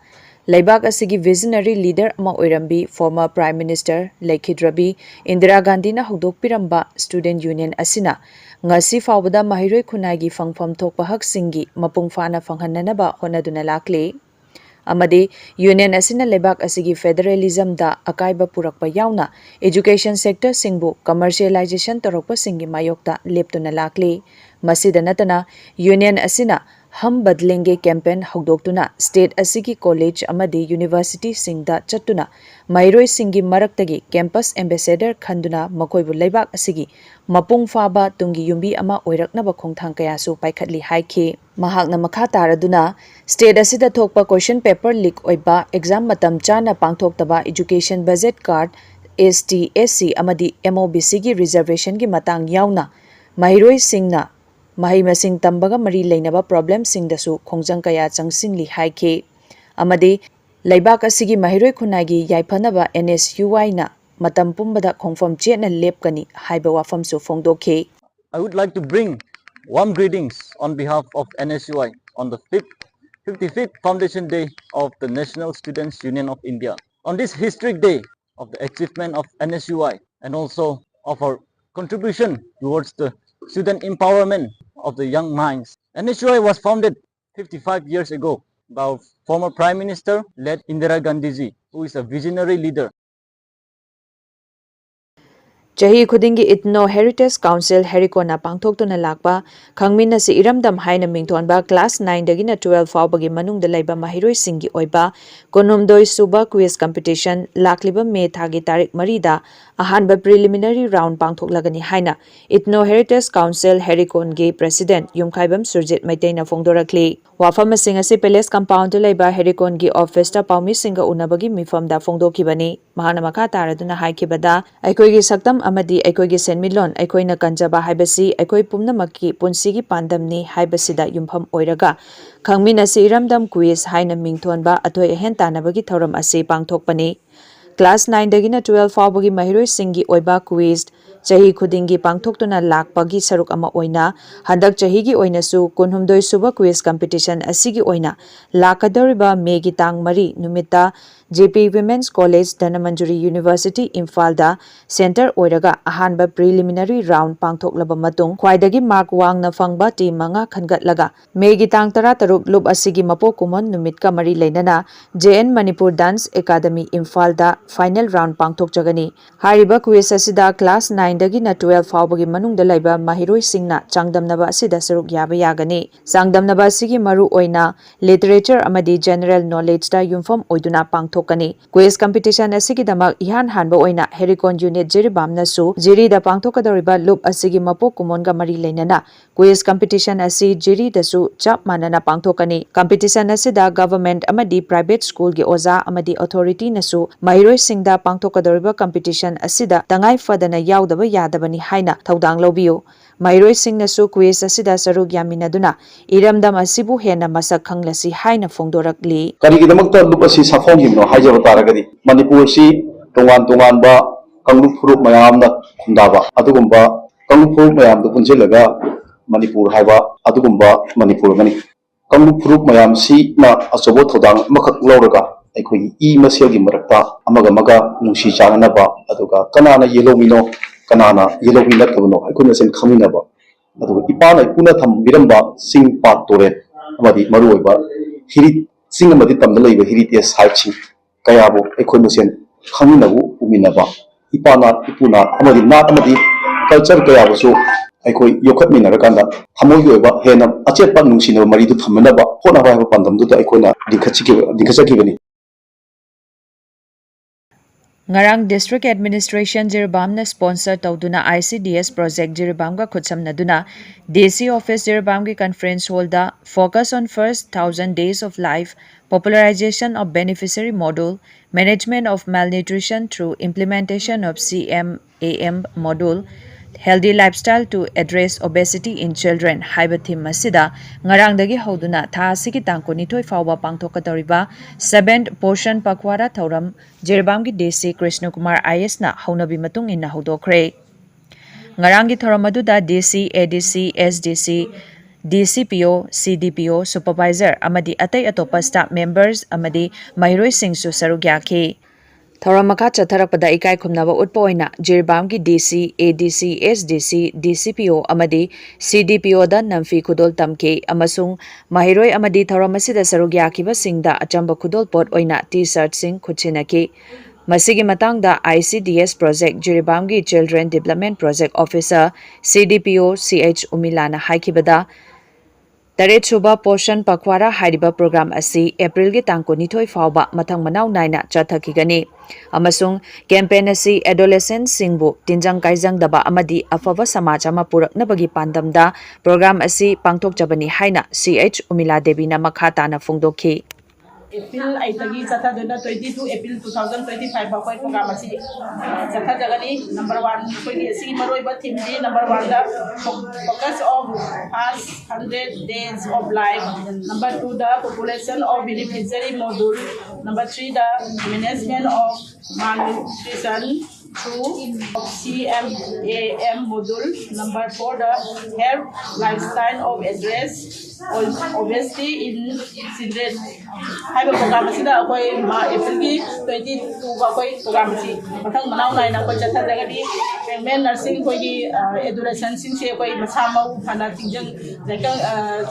ꯂꯩꯕꯥꯛ ꯑꯁꯤꯒꯤ ꯚꯤꯖꯅꯔꯤ ꯂꯤꯗꯔ ꯑꯃ ꯑꯣꯏꯔꯝꯕꯤ former Prime Minister ꯂꯩꯈꯤꯗ꯭ꯔꯕꯤ ꯏꯟꯗꯤꯔꯥ ꯒꯥꯟꯙꯤꯅ ꯍꯧꯗꯣꯛꯄꯤꯔꯝꯕ ꯁ꯭ꯇꯨꯗꯦꯟꯠ ꯌꯨꯅꯤꯌꯟ ꯑꯁꯤꯅ ꯉꯁꯤ ꯐꯥꯎꯕꯗ ꯃꯍꯩꯔꯣꯏ ꯈꯨꯟꯅꯥꯏꯒꯤ ꯐꯪꯐꯝ ꯊꯣꯛꯄ ꯍꯛꯁꯤꯡꯒꯤ ꯃꯄꯨꯡ ꯐꯥꯅ ꯐꯪꯍꯟꯅꯅꯕ ꯍꯣꯠꯅꯗꯨꯅ ꯂꯥꯛꯂꯤ꯫ ꯑꯃꯗꯤ ꯌꯨꯅꯤꯌꯟ ꯑꯁꯤꯅ ꯂꯩꯕꯥꯛ ꯑꯁꯤꯒꯤ ꯐꯦꯗꯔꯦꯂꯤꯖꯝꯗ ꯑꯀꯥꯏꯕ ꯄꯨꯔꯛꯄ ꯌꯥꯎꯅ education sector ꯁꯤꯡꯕꯨ commercialization ꯇꯧꯔꯛꯄꯁꯤꯡꯒꯤ ꯃꯥꯌꯣꯛꯇ ꯂꯦꯞꯇꯨꯅ ꯂꯥꯛꯂꯤ꯫ ꯃꯁꯤꯗ ꯅꯠꯇꯅ ꯌꯨꯅꯤꯌꯟ ꯑꯁꯤꯅ ꯍꯝ ꯕꯗꯂꯦꯡꯒꯦ campaign ꯍꯧꯗꯣꯛꯇꯨꯅ ꯁ꯭ꯇꯦꯠ ꯑꯁꯤꯒꯤ ꯀꯣꯂꯦꯖ ꯑꯃꯗꯤ ꯌꯨꯅꯤꯚꯔꯁꯤꯇꯤꯁꯤꯡꯗ ꯆꯠꯇꯨꯅ ꯃꯍꯩꯔꯣꯏꯁꯤꯡꯒꯤ ꯃꯔꯛꯇꯒꯤ campus ambassador ꯈꯟꯗꯨꯅ ꯃꯈꯣꯏꯕꯨ ꯂꯩꯕꯥꯛ ꯑꯁꯤꯒꯤ ꯃꯄꯨꯡ ꯐꯥꯕ ꯇꯨꯡꯒꯤ ꯌꯨꯝꯕꯤ ꯑꯃ ꯑꯣꯏꯔꯛꯅꯕ ꯈꯣꯡꯊꯥꯡ ꯀꯌꯥꯁꯨ ꯄꯥꯏꯈꯠꯂꯤ ꯍꯥꯏꯈꯤ꯫ ꯃꯍꯥꯛꯅ ꯃꯈꯥ ꯇꯥꯔꯗꯨꯅ, ꯁ꯭ꯇꯦꯠ ꯑꯁꯤꯗ ꯊꯣꯛꯄ question paper leak ꯑꯣꯏꯕ, exam ꯃꯇꯝ ꯆꯥꯅ ꯄꯥꯡꯊꯣꯛꯇꯕ, education budget cut, ST, SC ꯑꯃꯗꯤ MOBC ꯒꯤ reservation ꯒꯤ ꯃꯇꯥꯡ ꯌꯥꯎꯅ ꯃꯍꯩꯔꯣꯏꯁꯤꯡꯅ ꯃꯍꯩ ꯃꯁꯤꯡ ꯇꯝꯕꯒ ꯃꯔꯤ ꯂꯩꯅꯕ problem ꯁꯤꯡꯗꯁꯨ ꯈꯣꯡꯖꯪ ꯀꯌꯥ ꯆꯪꯁꯤꯜꯂꯤ ꯍꯥꯏꯈꯤ꯫ ꯑꯃꯗꯤ ꯂꯩꯕꯥꯛ ꯑꯁꯤꯒꯤ ꯃꯍꯩꯔꯣꯏ ꯈꯨꯟꯅꯥꯏꯒꯤ ꯌꯥꯏꯐꯅꯕ NSUI ꯅ ꯃꯇꯝ ꯄꯨꯝꯕꯗ ꯈꯣꯡꯐꯝ ꯆꯦꯠꯅ ꯂꯦꯞꯀꯅꯤ ꯍꯥꯏꯕ ꯋꯥꯐꯝꯁꯨ ꯐꯣꯡꯗꯣꯛꯈꯤ꯫ I would like to bring warm greetings on behalf of NSUI on the fifth, fifty-fifth Foundation Day of the National Students Union of India. On this historic day of the achievement of NSUI and also of our contribution towards the student empowerment of the young minds, NSUI was founded fifty-five years ago by our former Prime Minister, late Indira Gandhi ji, who is a visionary leader. ꯆꯍꯤ ꯈꯨꯗꯤꯡꯒꯤ Ethno Heritage Council ꯍꯦꯔꯤꯀꯣꯟꯅ ꯄꯥꯡꯊꯣꯛꯇꯨꯅ ꯂꯥꯛꯄ ꯈꯪꯃꯤꯟꯅꯁꯤ ꯏꯔꯝꯗꯝ ꯍꯥꯏꯅ ꯃꯤꯡꯊꯣꯟꯕ class nine ꯗꯒꯤꯅ twelve ꯐꯥꯎꯕꯒꯤ ꯃꯅꯨꯡꯗ ꯂꯩꯕ ꯃꯍꯩꯔꯣꯏꯁꯤꯡꯒꯤ ꯑꯣꯏꯕ ꯀꯨꯟꯍꯨꯝꯗꯣꯏ ꯁꯨꯕ quiz competition ꯂꯥꯛꯂꯤꯕ ꯃꯦ ꯊꯥꯒꯤ ꯇꯥꯔꯤꯛ ꯃꯔꯤꯗ ꯑꯍꯥꯟꯕ preliminary round ꯄꯥꯡꯊꯣꯛꯂꯒꯅꯤ ꯍꯥꯏꯅ Ethno Heritage Council ꯍꯦꯔꯤꯀꯣꯟꯒꯤ president ꯌꯨꯝꯈꯥꯏꯕꯝ ꯁꯨꯔꯖꯤꯠ ꯃꯩꯇꯩꯅ ꯐꯣꯡꯗꯣꯔꯛꯂꯤ꯫ ꯋꯥꯐꯝꯁꯤꯡ ꯑꯁꯤ Palace Compound ꯗ ꯂꯩꯕ ꯍꯦꯔꯤꯀꯣꯟꯒꯤ office ꯇ ꯄꯥꯎꯃꯤꯁꯤꯡꯒ ꯎꯅꯕꯒꯤ ꯃꯤꯐꯝꯗ ꯐꯣꯡꯗꯣꯛꯈꯤꯕꯅꯤ꯫ ꯃꯍꯥꯛꯅ ꯃꯈꯥ ꯇꯥꯔꯗꯨꯅ ꯍꯥꯏꯈꯤꯕꯗ, ꯑꯩꯈꯣꯏꯒꯤ ꯁꯛꯇꯝ ꯑꯃꯗꯤ ꯑꯩꯈꯣꯏꯒꯤ ꯁꯦꯟꯃꯤꯠꯂꯣꯟ ꯑꯩꯈꯣꯏꯅ ꯀꯟꯖꯕ ꯍꯥꯏꯕꯁꯤ ꯑꯩꯈꯣꯏ ꯄꯨꯝꯅꯃꯛꯀꯤ ꯄꯨꯟꯁꯤꯒꯤ ꯄꯥꯟꯗꯝꯅꯤ ꯍꯥꯏꯕꯁꯤꯗ ꯌꯨꯝꯐꯝ ꯑꯣꯏꯔꯒ ꯈꯪꯃꯤꯟꯅꯁꯤ ꯏꯔꯝꯗꯝ quiz ꯍꯥꯏꯅ ꯃꯤꯡꯊꯣꯟꯕ ꯑꯊꯣꯏ ꯑꯍꯦꯟ ꯇꯥꯟꯅꯕꯒꯤ ꯊꯧꯔꯝ ꯑꯁꯤ ꯄꯥꯡꯊꯣꯛꯄꯅꯤ꯫ Class nine ꯗꯒꯤꯅ twelve ꯐꯥꯎꯕꯒꯤ ꯃꯍꯩꯔꯣꯏꯁꯤꯡꯒꯤ ꯑꯣꯏꯕ quiz ꯆꯍꯤ ꯈꯨꯗꯤꯡꯒꯤ ꯄꯥꯡꯊꯣꯛꯇꯨꯅ ꯂꯥꯛꯄꯒꯤ ꯁꯔꯨꯛ ꯑꯃ ꯑꯣꯏꯅ ꯍꯟꯗꯛ ꯆꯍꯤꯒꯤ ꯑꯣꯏꯅꯁꯨ ꯀꯨꯟꯍꯨꯝꯗꯣꯏ ꯁꯨꯕ quiz competition ꯑꯁꯤꯒꯤ ꯑꯣꯏꯅ ꯂꯥꯛꯀꯗꯧꯔꯤꯕ ꯃꯦꯒꯤ ꯇꯥꯡ ꯃꯔꯤ ꯅꯨꯃꯤꯠꯇ J P Women's College, Dhanamanjuri University, ꯏꯝꯐꯥꯜꯗ centre ꯑꯣꯏꯔꯒ ꯑꯍꯥꯟꯕ preliminary round ꯄꯥꯡꯊꯣꯛꯂꯕ ꯃꯇꯨꯡ ꯈ꯭ꯋꯥꯏꯗꯒꯤ mark ꯋꯥꯡꯅ ꯐꯪꯕ team ꯃꯉꯥ ꯈꯟꯒꯠꯂꯒ ꯃꯦꯒꯤ ꯇꯥꯡ ꯇꯔꯥꯇꯔꯨꯛ ꯂꯨꯞ ꯑꯁꯤꯒꯤ ꯃꯄꯣꯛ ꯀꯨꯝꯑꯣꯟ ꯅꯨꯃꯤꯠꯀ ꯃꯔꯤ ꯂꯩꯅꯅ J N Manipur Dance Academy, ꯏꯝꯐꯥꯜꯗ final round ꯄꯥꯡꯊꯣꯛꯆꯒꯅꯤ꯫ ꯍꯥꯏꯔꯤꯕ quiz ꯑꯁꯤꯗ class nine ꯗꯒꯤꯅ twelve ꯐꯥꯎꯕꯒꯤ ꯃꯅꯨꯡꯗ ꯂꯩꯕ ꯃꯍꯩꯔꯣꯏꯁꯤꯡꯅ ꯆꯥꯡꯗꯝꯅꯕ ꯑꯁꯤꯗ ꯁꯔꯨꯛ ꯌꯥꯕ ꯌꯥꯒꯅꯤ꯫ ꯆꯥꯡꯗꯝꯅꯕ ꯑꯁꯤꯒꯤ ꯃꯔꯨ ꯑꯣꯏꯅ literature ꯑꯃꯗꯤ general knowledge ꯇ ꯌꯨꯝꯐꯝ ꯑꯣꯏꯗꯨꯅ ꯄꯥꯡꯊꯣꯛꯀꯅꯤ꯫ Quiz competition ꯑꯁꯤꯒꯤꯗꯃꯛ ꯏꯍꯥꯟ ꯍꯥꯟꯕ ꯑꯣꯏꯅ ꯍꯦꯔꯤꯀꯣꯟ unit ꯖꯤꯔꯤꯕꯥꯝꯅꯁꯨ ꯖꯤꯔꯤꯗ ꯄꯥꯡꯊꯣꯛꯀꯗꯧꯔꯤꯕ ꯂꯨꯞ ꯑꯁꯤꯒꯤ ꯃꯄꯣꯛ ꯀꯨꯝꯑꯣꯟꯒ ꯃꯔꯤ ꯂꯩꯅꯅ quiz competition ꯑꯁꯤ ꯖꯤꯔꯤꯗꯁꯨ ꯆꯞ ꯃꯥꯟꯅꯅ ꯄꯥꯡꯊꯣꯛꯀꯅꯤ꯫ Competition ꯑꯁꯤꯗ government ꯑꯃꯗꯤ private school ꯒꯤ ꯑꯣꯖꯥ ꯑꯃꯗꯤ authority ꯅꯁꯨ ꯃꯍꯩꯔꯣꯏꯁꯤꯡꯗ ꯄꯥꯡꯊꯣꯛꯀꯗꯧꯔꯤꯕ competition ꯑꯁꯤꯗ ꯇꯉꯥꯏ ꯐꯗꯅ ꯌꯥꯎꯗꯕ ꯌꯥꯗꯕꯅꯤ ꯍꯥꯏꯅ ꯊꯧꯗꯥꯡ ꯂꯧꯕꯤꯌꯨ꯫ ꯃꯍꯩꯔꯣꯏꯁꯤꯡꯅꯁꯨ quiz ꯑꯁꯤꯗ ꯁꯔꯨꯛ ꯌꯥꯃꯤꯟꯅꯗꯨꯅ ꯏꯔꯝꯗꯝ ꯑꯁꯤꯕꯨ ꯍꯦꯟꯅ ꯃꯁꯛ ꯈꯪꯂꯁꯤ ꯍꯥꯏꯅ ꯐꯣꯡꯗꯣꯔꯛꯂꯤ꯫ ꯀꯔꯤꯒꯤꯗꯃꯛꯇ ꯂꯨꯞ ꯑꯁꯤ ꯁꯥꯐꯣꯡꯈꯤꯕꯅꯣ ꯍꯥꯏꯖꯕ ꯇꯥꯔꯒꯗꯤ, ꯃꯅꯤꯄꯨꯔ ꯑꯁꯤ ꯇꯣꯉꯥꯟ ꯇꯣꯉꯥꯟꯕ ꯀꯥꯡꯂꯨꯞ ꯐꯨꯔꯨꯞ ꯃꯌꯥꯝꯅ ꯈꯨꯟꯗꯥꯕ ꯑꯗꯨꯒꯨꯝꯕ ꯀꯥꯡꯂꯨꯞ ꯐꯨꯔꯨꯞ ꯃꯌꯥꯝꯗꯨ ꯄꯨꯟꯁꯤꯜꯂꯒ ꯃꯅꯤꯄꯨꯔ ꯍꯥꯏꯕ ꯑꯗꯨꯒꯨꯝꯕ ꯃꯅꯤꯄꯨꯔ ꯑꯃꯅꯤ꯫ ꯀꯥꯡꯂꯨꯞ ꯐꯨꯔꯨꯞ ꯃꯌꯥꯝꯁꯤꯅ ꯑꯆꯧꯕ ꯊꯧꯗꯥꯡ ꯑꯃꯈꯛ ꯂꯧꯔꯒ ꯑꯩꯈꯣꯏꯒꯤ ꯏ ꯃꯁꯦꯜꯒꯤ ꯃꯔꯛꯇ ꯑꯃꯒ ꯑꯃꯒ ꯅꯨꯡꯁꯤ ꯆꯥꯟꯅꯅꯕ, ꯑꯗꯨꯒ ꯀꯅꯥꯅ ꯌꯦꯜꯍꯧꯃꯤꯅꯣ, ꯀꯅꯥꯅ ꯌꯦꯜꯍꯧꯃꯤ ꯅꯠꯇꯕꯅꯣ, ꯑꯩꯈꯣꯏ ꯃꯁꯦꯟ ꯈꯪꯃꯤꯟꯅꯕ, ꯑꯗꯨꯒ ꯏꯄꯥꯅ ꯏꯄꯨꯅ ꯊꯝꯕꯤꯔꯝꯕ ꯆꯤꯡ, ꯄꯥꯠ, ꯇꯨꯔꯦꯜ ꯑꯃꯗꯤ ꯃꯔꯨꯑꯣꯏꯕ ꯍꯤꯔꯤꯠ, ꯆꯤꯡ ꯑꯃꯗꯤ ꯇꯝꯗ ꯂꯩꯕ heritage site ꯁꯤꯡ ꯀꯌꯥꯕꯨ ꯑꯩꯈꯣꯏ ꯃꯁꯦꯟ ꯈꯪꯃꯤꯟꯅꯕ, ꯎꯃꯤꯟꯅꯕ, ꯏꯄꯥ ꯅꯥꯠ, ꯏꯄꯨ ꯅꯥꯠ ꯑꯃꯗꯤ ꯅꯥꯠ ꯑꯃꯗꯤ ꯀꯜꯆꯔ ꯀꯌꯥꯕꯨꯁꯨ ꯑꯩꯈꯣꯏ ꯌꯣꯛꯈꯠꯃꯤꯟꯅꯔꯀꯥꯟꯗ ꯊꯃꯣꯏꯒꯤ ꯑꯣꯏꯕ ꯍꯦꯟꯅ ꯑꯆꯦꯠꯄ ꯅꯨꯡꯁꯤꯅꯕ ꯃꯔꯤꯗꯨ ꯊꯝꯅꯅꯕ ꯍꯣꯠꯅꯕ ꯍꯥꯏꯕ ꯄꯥꯟꯗꯝꯗꯨꯗ ꯑꯩꯈꯣꯏꯅ ꯂꯤꯡꯈꯠꯆꯈꯤꯕ- ꯂꯤꯡꯈꯠꯆꯈꯤꯕꯅꯤ꯫ ꯉꯔꯥꯡ District Administration ꯖꯤꯔꯤꯕꯥꯝꯅ sponsor ꯇꯧꯗꯨꯅ I C D S project ꯖꯤꯔꯤꯕꯥꯝꯒ ꯈꯨꯠꯁꯝꯅꯗꯨꯅ D C office ꯖꯤꯔꯤꯕꯥꯝꯒꯤ conference hall the Focus on First Thousand Days of Life, Popularization of Beneficiary Module, Management of Malnutrition through Implementation of C M A M Module, Healthy Lifestyle to Address Obesity in Children ꯍꯥꯏꯕ theme ꯑꯁꯤꯗ ꯉꯔꯥꯡꯗꯒꯤ ꯍꯧꯗꯨꯅ ꯊꯥ ꯑꯁꯤꯒꯤ ꯇꯥꯡ ꯀꯨꯟꯅꯤꯊꯣꯏ ꯐꯥꯎꯕ ꯄꯥꯡꯊꯣꯛꯀꯗꯧꯔꯤꯕ seventh Poshan Pakhwada ꯊꯧꯔꯝ ꯖꯤꯔꯤꯕꯥꯝꯒꯤ D C Krishna Kumar I A S ꯅ ꯍꯧꯅꯕꯤ ꯃꯇꯨꯡ ꯏꯟꯅ ꯍꯧꯗꯣꯛꯈ꯭ꯔꯦ꯫ ꯉꯔꯥꯡꯒꯤ ꯊꯧꯔꯝ ꯑꯗꯨꯗ D C, A D C, S D C, D C P O, C D P O, supervisor ꯑꯃꯗꯤ ꯑꯇꯩ ꯑꯇꯣꯞꯄ staff members ꯑꯃꯗꯤ ꯃꯍꯩꯔꯣꯏꯁꯤꯡꯁꯨ ꯁꯔꯨꯛ ꯌꯥꯈꯤ꯫ ꯊꯧꯔꯝ ꯃꯈꯥ ꯆꯠꯊꯔꯛꯄꯗ ꯏꯀꯥꯏ ꯈꯨꯝꯅꯕ ꯎꯠꯄ ꯑꯣꯏꯅ ꯖꯤꯔꯤꯕꯥꯝꯒꯤ D C, A D C, S D C, D C P O ꯑꯃꯗꯤ C D P O ꯗ ꯅꯝꯐꯤ ꯈꯨꯗꯣꯜ ꯇꯝꯈꯤ ꯑꯃꯁꯨꯡ ꯃꯍꯩꯔꯣꯏ ꯑꯃꯗꯤ ꯊꯧꯔꯝ ꯑꯁꯤꯗ ꯁꯔꯨꯛ ꯌꯥꯈꯤꯕꯁꯤꯡꯗ ꯑꯆꯝꯕ ꯈꯨꯗꯣꯜꯄꯣꯠ ꯑꯣꯏꯅ T-shirtꯁꯤꯡ ꯈꯨꯠꯁꯤꯟꯅꯈꯤ꯫ ꯃꯁꯤꯒꯤ ꯃꯇꯥꯡꯗ I C D S project ꯖꯤꯔꯤꯕꯥꯝꯒꯤ Children Development Project Officer, C D P O, C H ꯎꯃꯤꯂꯥꯅ ꯍꯥꯏꯈꯤꯕꯗ, ꯇꯔꯦꯠ ꯁꯨꯕ Poshan Pakhwada ꯍꯥꯏꯔꯤꯕ program ꯑꯁꯤ Aprilꯒꯤ ꯇꯥꯡ ꯀꯨꯟꯅꯤꯊꯣꯏ ꯐꯥꯎꯕ ꯃꯊꯪ ꯃꯅꯥꯎ ꯅꯥꯏꯅ ꯆꯠꯊꯈꯤꯒꯅꯤ ꯑꯃꯁꯨꯡ campaign ꯑꯁꯤ adolescentꯁꯤꯡꯕꯨ ꯇꯤꯟꯖꯪ ꯀꯥꯏꯖꯪꯗꯕ ꯑꯃꯗꯤ ꯑꯐꯕ ꯁꯃꯥꯖ ꯑꯃ ꯄꯨꯔꯛꯅꯕꯒꯤ ꯄꯥꯟꯗꯝꯗ program ꯑꯁꯤ ꯄꯥꯡꯊꯣꯛꯆꯕꯅꯤ ꯍꯥꯏꯅ C H ꯎꯃꯤꯂꯥ ꯗꯦꯕꯤꯅ ꯃꯈꯥ ꯇꯥꯅ ꯐꯣꯡꯗꯣꯛꯈꯤ꯫ April eight ꯇꯒꯤ ꯆꯠꯊꯗꯨꯅ twenty two April two thousand twenty five ꯐꯥꯎ ꯑꯩꯈꯣꯏ program ꯑꯁꯤ ꯆꯠꯊꯖꯒꯅꯤ꯫ Number one, ꯑꯩꯈꯣꯏꯒꯤ ꯑꯁꯤꯒꯤ ꯃꯔꯨꯑꯣꯏꯕ themeꯗꯤ number oneꯗ focus of first hundred days of life, number twoꯗ population of beneficiary module, number threeꯗ management of malnutrition through C M A M module, number fourꯗ health lifestyle of address obesity in children ꯍꯥꯏꯕ program ꯑꯁꯤꯗ ꯑꯩꯈꯣꯏ Aprilꯒꯤ twenty two ꯐꯥꯎ ꯑꯩꯈꯣꯏ program ꯑꯁꯤ ꯃꯊꯪ ꯃꯅꯥꯎ ꯅꯥꯏꯅ ꯑꯩꯈꯣꯏ ꯆꯠꯊꯖꯒꯅꯤ꯫ Pregnant nursing ꯑꯩꯈꯣꯏꯒꯤ adolescentꯁꯤꯡꯁꯦ ꯑꯩꯈꯣꯏ ꯃꯁꯥ ꯃꯎ ꯐꯅ ꯇꯤꯟꯖꯪ ꯌꯥꯏꯀꯪ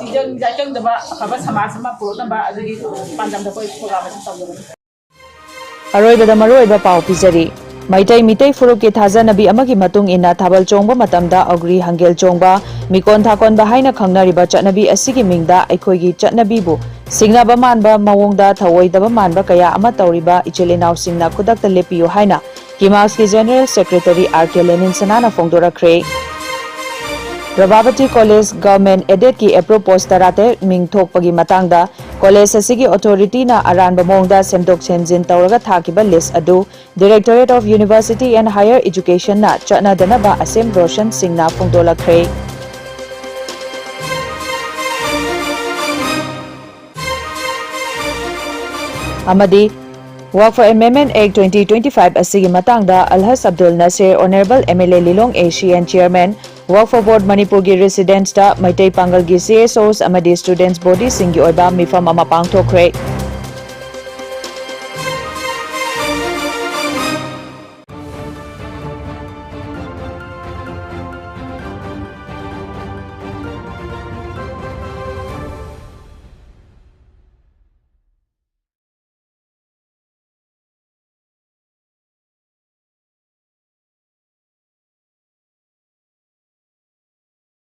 ꯇꯤꯟꯖꯪ ꯌꯥꯏꯀꯪꯗꯕ ꯑꯐꯕ ꯁꯃꯥꯖ ꯑꯃ ꯄꯨꯔꯛꯅꯕ ꯑꯗꯨꯒꯤ ꯄꯥꯟꯗꯝꯗ ꯑꯩꯈꯣꯏ program ꯑꯁꯤ ꯇꯧꯖꯕꯅꯤ꯫ ꯑꯔꯣꯏꯕꯗ ꯃꯔꯨꯑꯣꯏꯕ ꯄꯥꯎ ꯄꯤꯖꯔꯤ꯫ ꯃꯩꯇꯩ ꯃꯤꯇꯩ ꯐꯨꯔꯨꯞꯀꯤ ꯊꯥꯖꯅꯕꯤ ꯑꯃꯒꯤ ꯃꯇꯨꯡ ꯏꯟꯅ ꯊꯥꯕꯜ ꯆꯣꯡꯕ ꯃꯇꯝꯗ ꯑꯒ꯭ꯔꯤ ꯍꯪꯒꯦꯜ ꯆꯣꯡꯕ, ꯃꯤꯀꯣꯟ ꯊꯥꯀꯣꯟꯕ ꯍꯥꯏꯅ ꯈꯪꯅꯔꯤꯕ ꯆꯠꯅꯕꯤ ꯑꯁꯤꯒꯤ ꯃꯤꯡꯗ ꯑꯩꯈꯣꯏꯒꯤ ꯆꯠꯅꯕꯤꯕꯨ ꯁꯤꯡꯅꯕ ꯃꯥꯟꯕ ꯃꯑꯣꯡꯗ ꯊꯧꯑꯣꯏꯗꯕ ꯃꯥꯟꯕ ꯀꯌꯥ ꯑꯃ ꯇꯧꯔꯤꯕ ꯏꯆꯤꯜ ꯏꯅꯥꯎꯁꯤꯡꯅ ꯈꯨꯗꯛꯇ ꯂꯦꯞꯄꯤꯌꯨ ꯍꯥꯏꯅ ꯀꯤꯃꯥꯛꯁꯀꯤ General Secretary ꯑꯥꯔ ꯀꯦ ꯂꯦꯅꯤꯟ ꯁꯅꯥꯅ ꯐꯣꯡꯗꯣꯔꯛꯈ꯭ꯔꯦ꯫ ꯄ꯭ꯔꯚꯥꯕꯇꯤ ꯀꯣꯂꯦꯖ ꯒꯚꯔꯟꯃꯦꯟꯠ ꯑꯦꯗꯦꯗꯀꯤ ꯑꯦꯄ꯭ꯔꯨꯞ ꯄꯣꯁ ꯇꯔꯥꯇꯔꯦꯠ ꯃꯤꯡ ꯊꯣꯛꯄꯒꯤ ꯃꯇꯥꯡꯗ ꯀꯣꯂꯦꯖ ꯑꯁꯤꯒꯤ ꯑꯣꯊꯣꯔꯤꯇꯤꯅ ꯑꯔꯥꯟꯕ ꯃꯑꯣꯡꯗ ꯁꯦꯝꯗꯣꯛ ꯁꯦꯝꯖꯤꯟ ꯇꯧꯔꯒ ꯊꯥꯈꯤꯕ ꯂꯤꯁ꯭ꯠ ꯑꯗꯨ Directorate of University and Higher Educationꯅ ꯆꯠꯅꯗꯅꯕ ꯑꯁꯦꯝ Roshan ꯁꯤꯡꯅ ꯐꯣꯡꯗꯣꯛꯂꯛꯈ꯭ꯔꯦ꯫ ꯑꯃꯗꯤ Waqf Amendment Act twenty twenty-five ꯑꯁꯤꯒꯤ ꯃꯇꯥꯡꯗ ꯑꯜꯍꯖ ꯑꯕꯗꯨꯜ ꯅꯁꯤꯔ, Honourable M L A Lilong A C and Chairman, Waqf Board ꯃꯅꯤꯄꯨꯔꯒꯤ ꯔꯤꯁꯤꯗꯦꯟꯁꯇ ꯃꯩꯇꯩ ꯄꯥꯡꯒꯜꯒꯤ C S Os ꯑꯃꯗꯤ ꯁ꯭ꯇꯨꯗꯦꯟꯠꯁ ꯕꯣꯗꯤꯁꯤꯡꯒꯤ ꯑꯣꯏꯕ ꯃꯤꯐꯝ ꯑꯃ ꯄꯥꯡꯊꯣꯛꯈ꯭ꯔꯦ꯫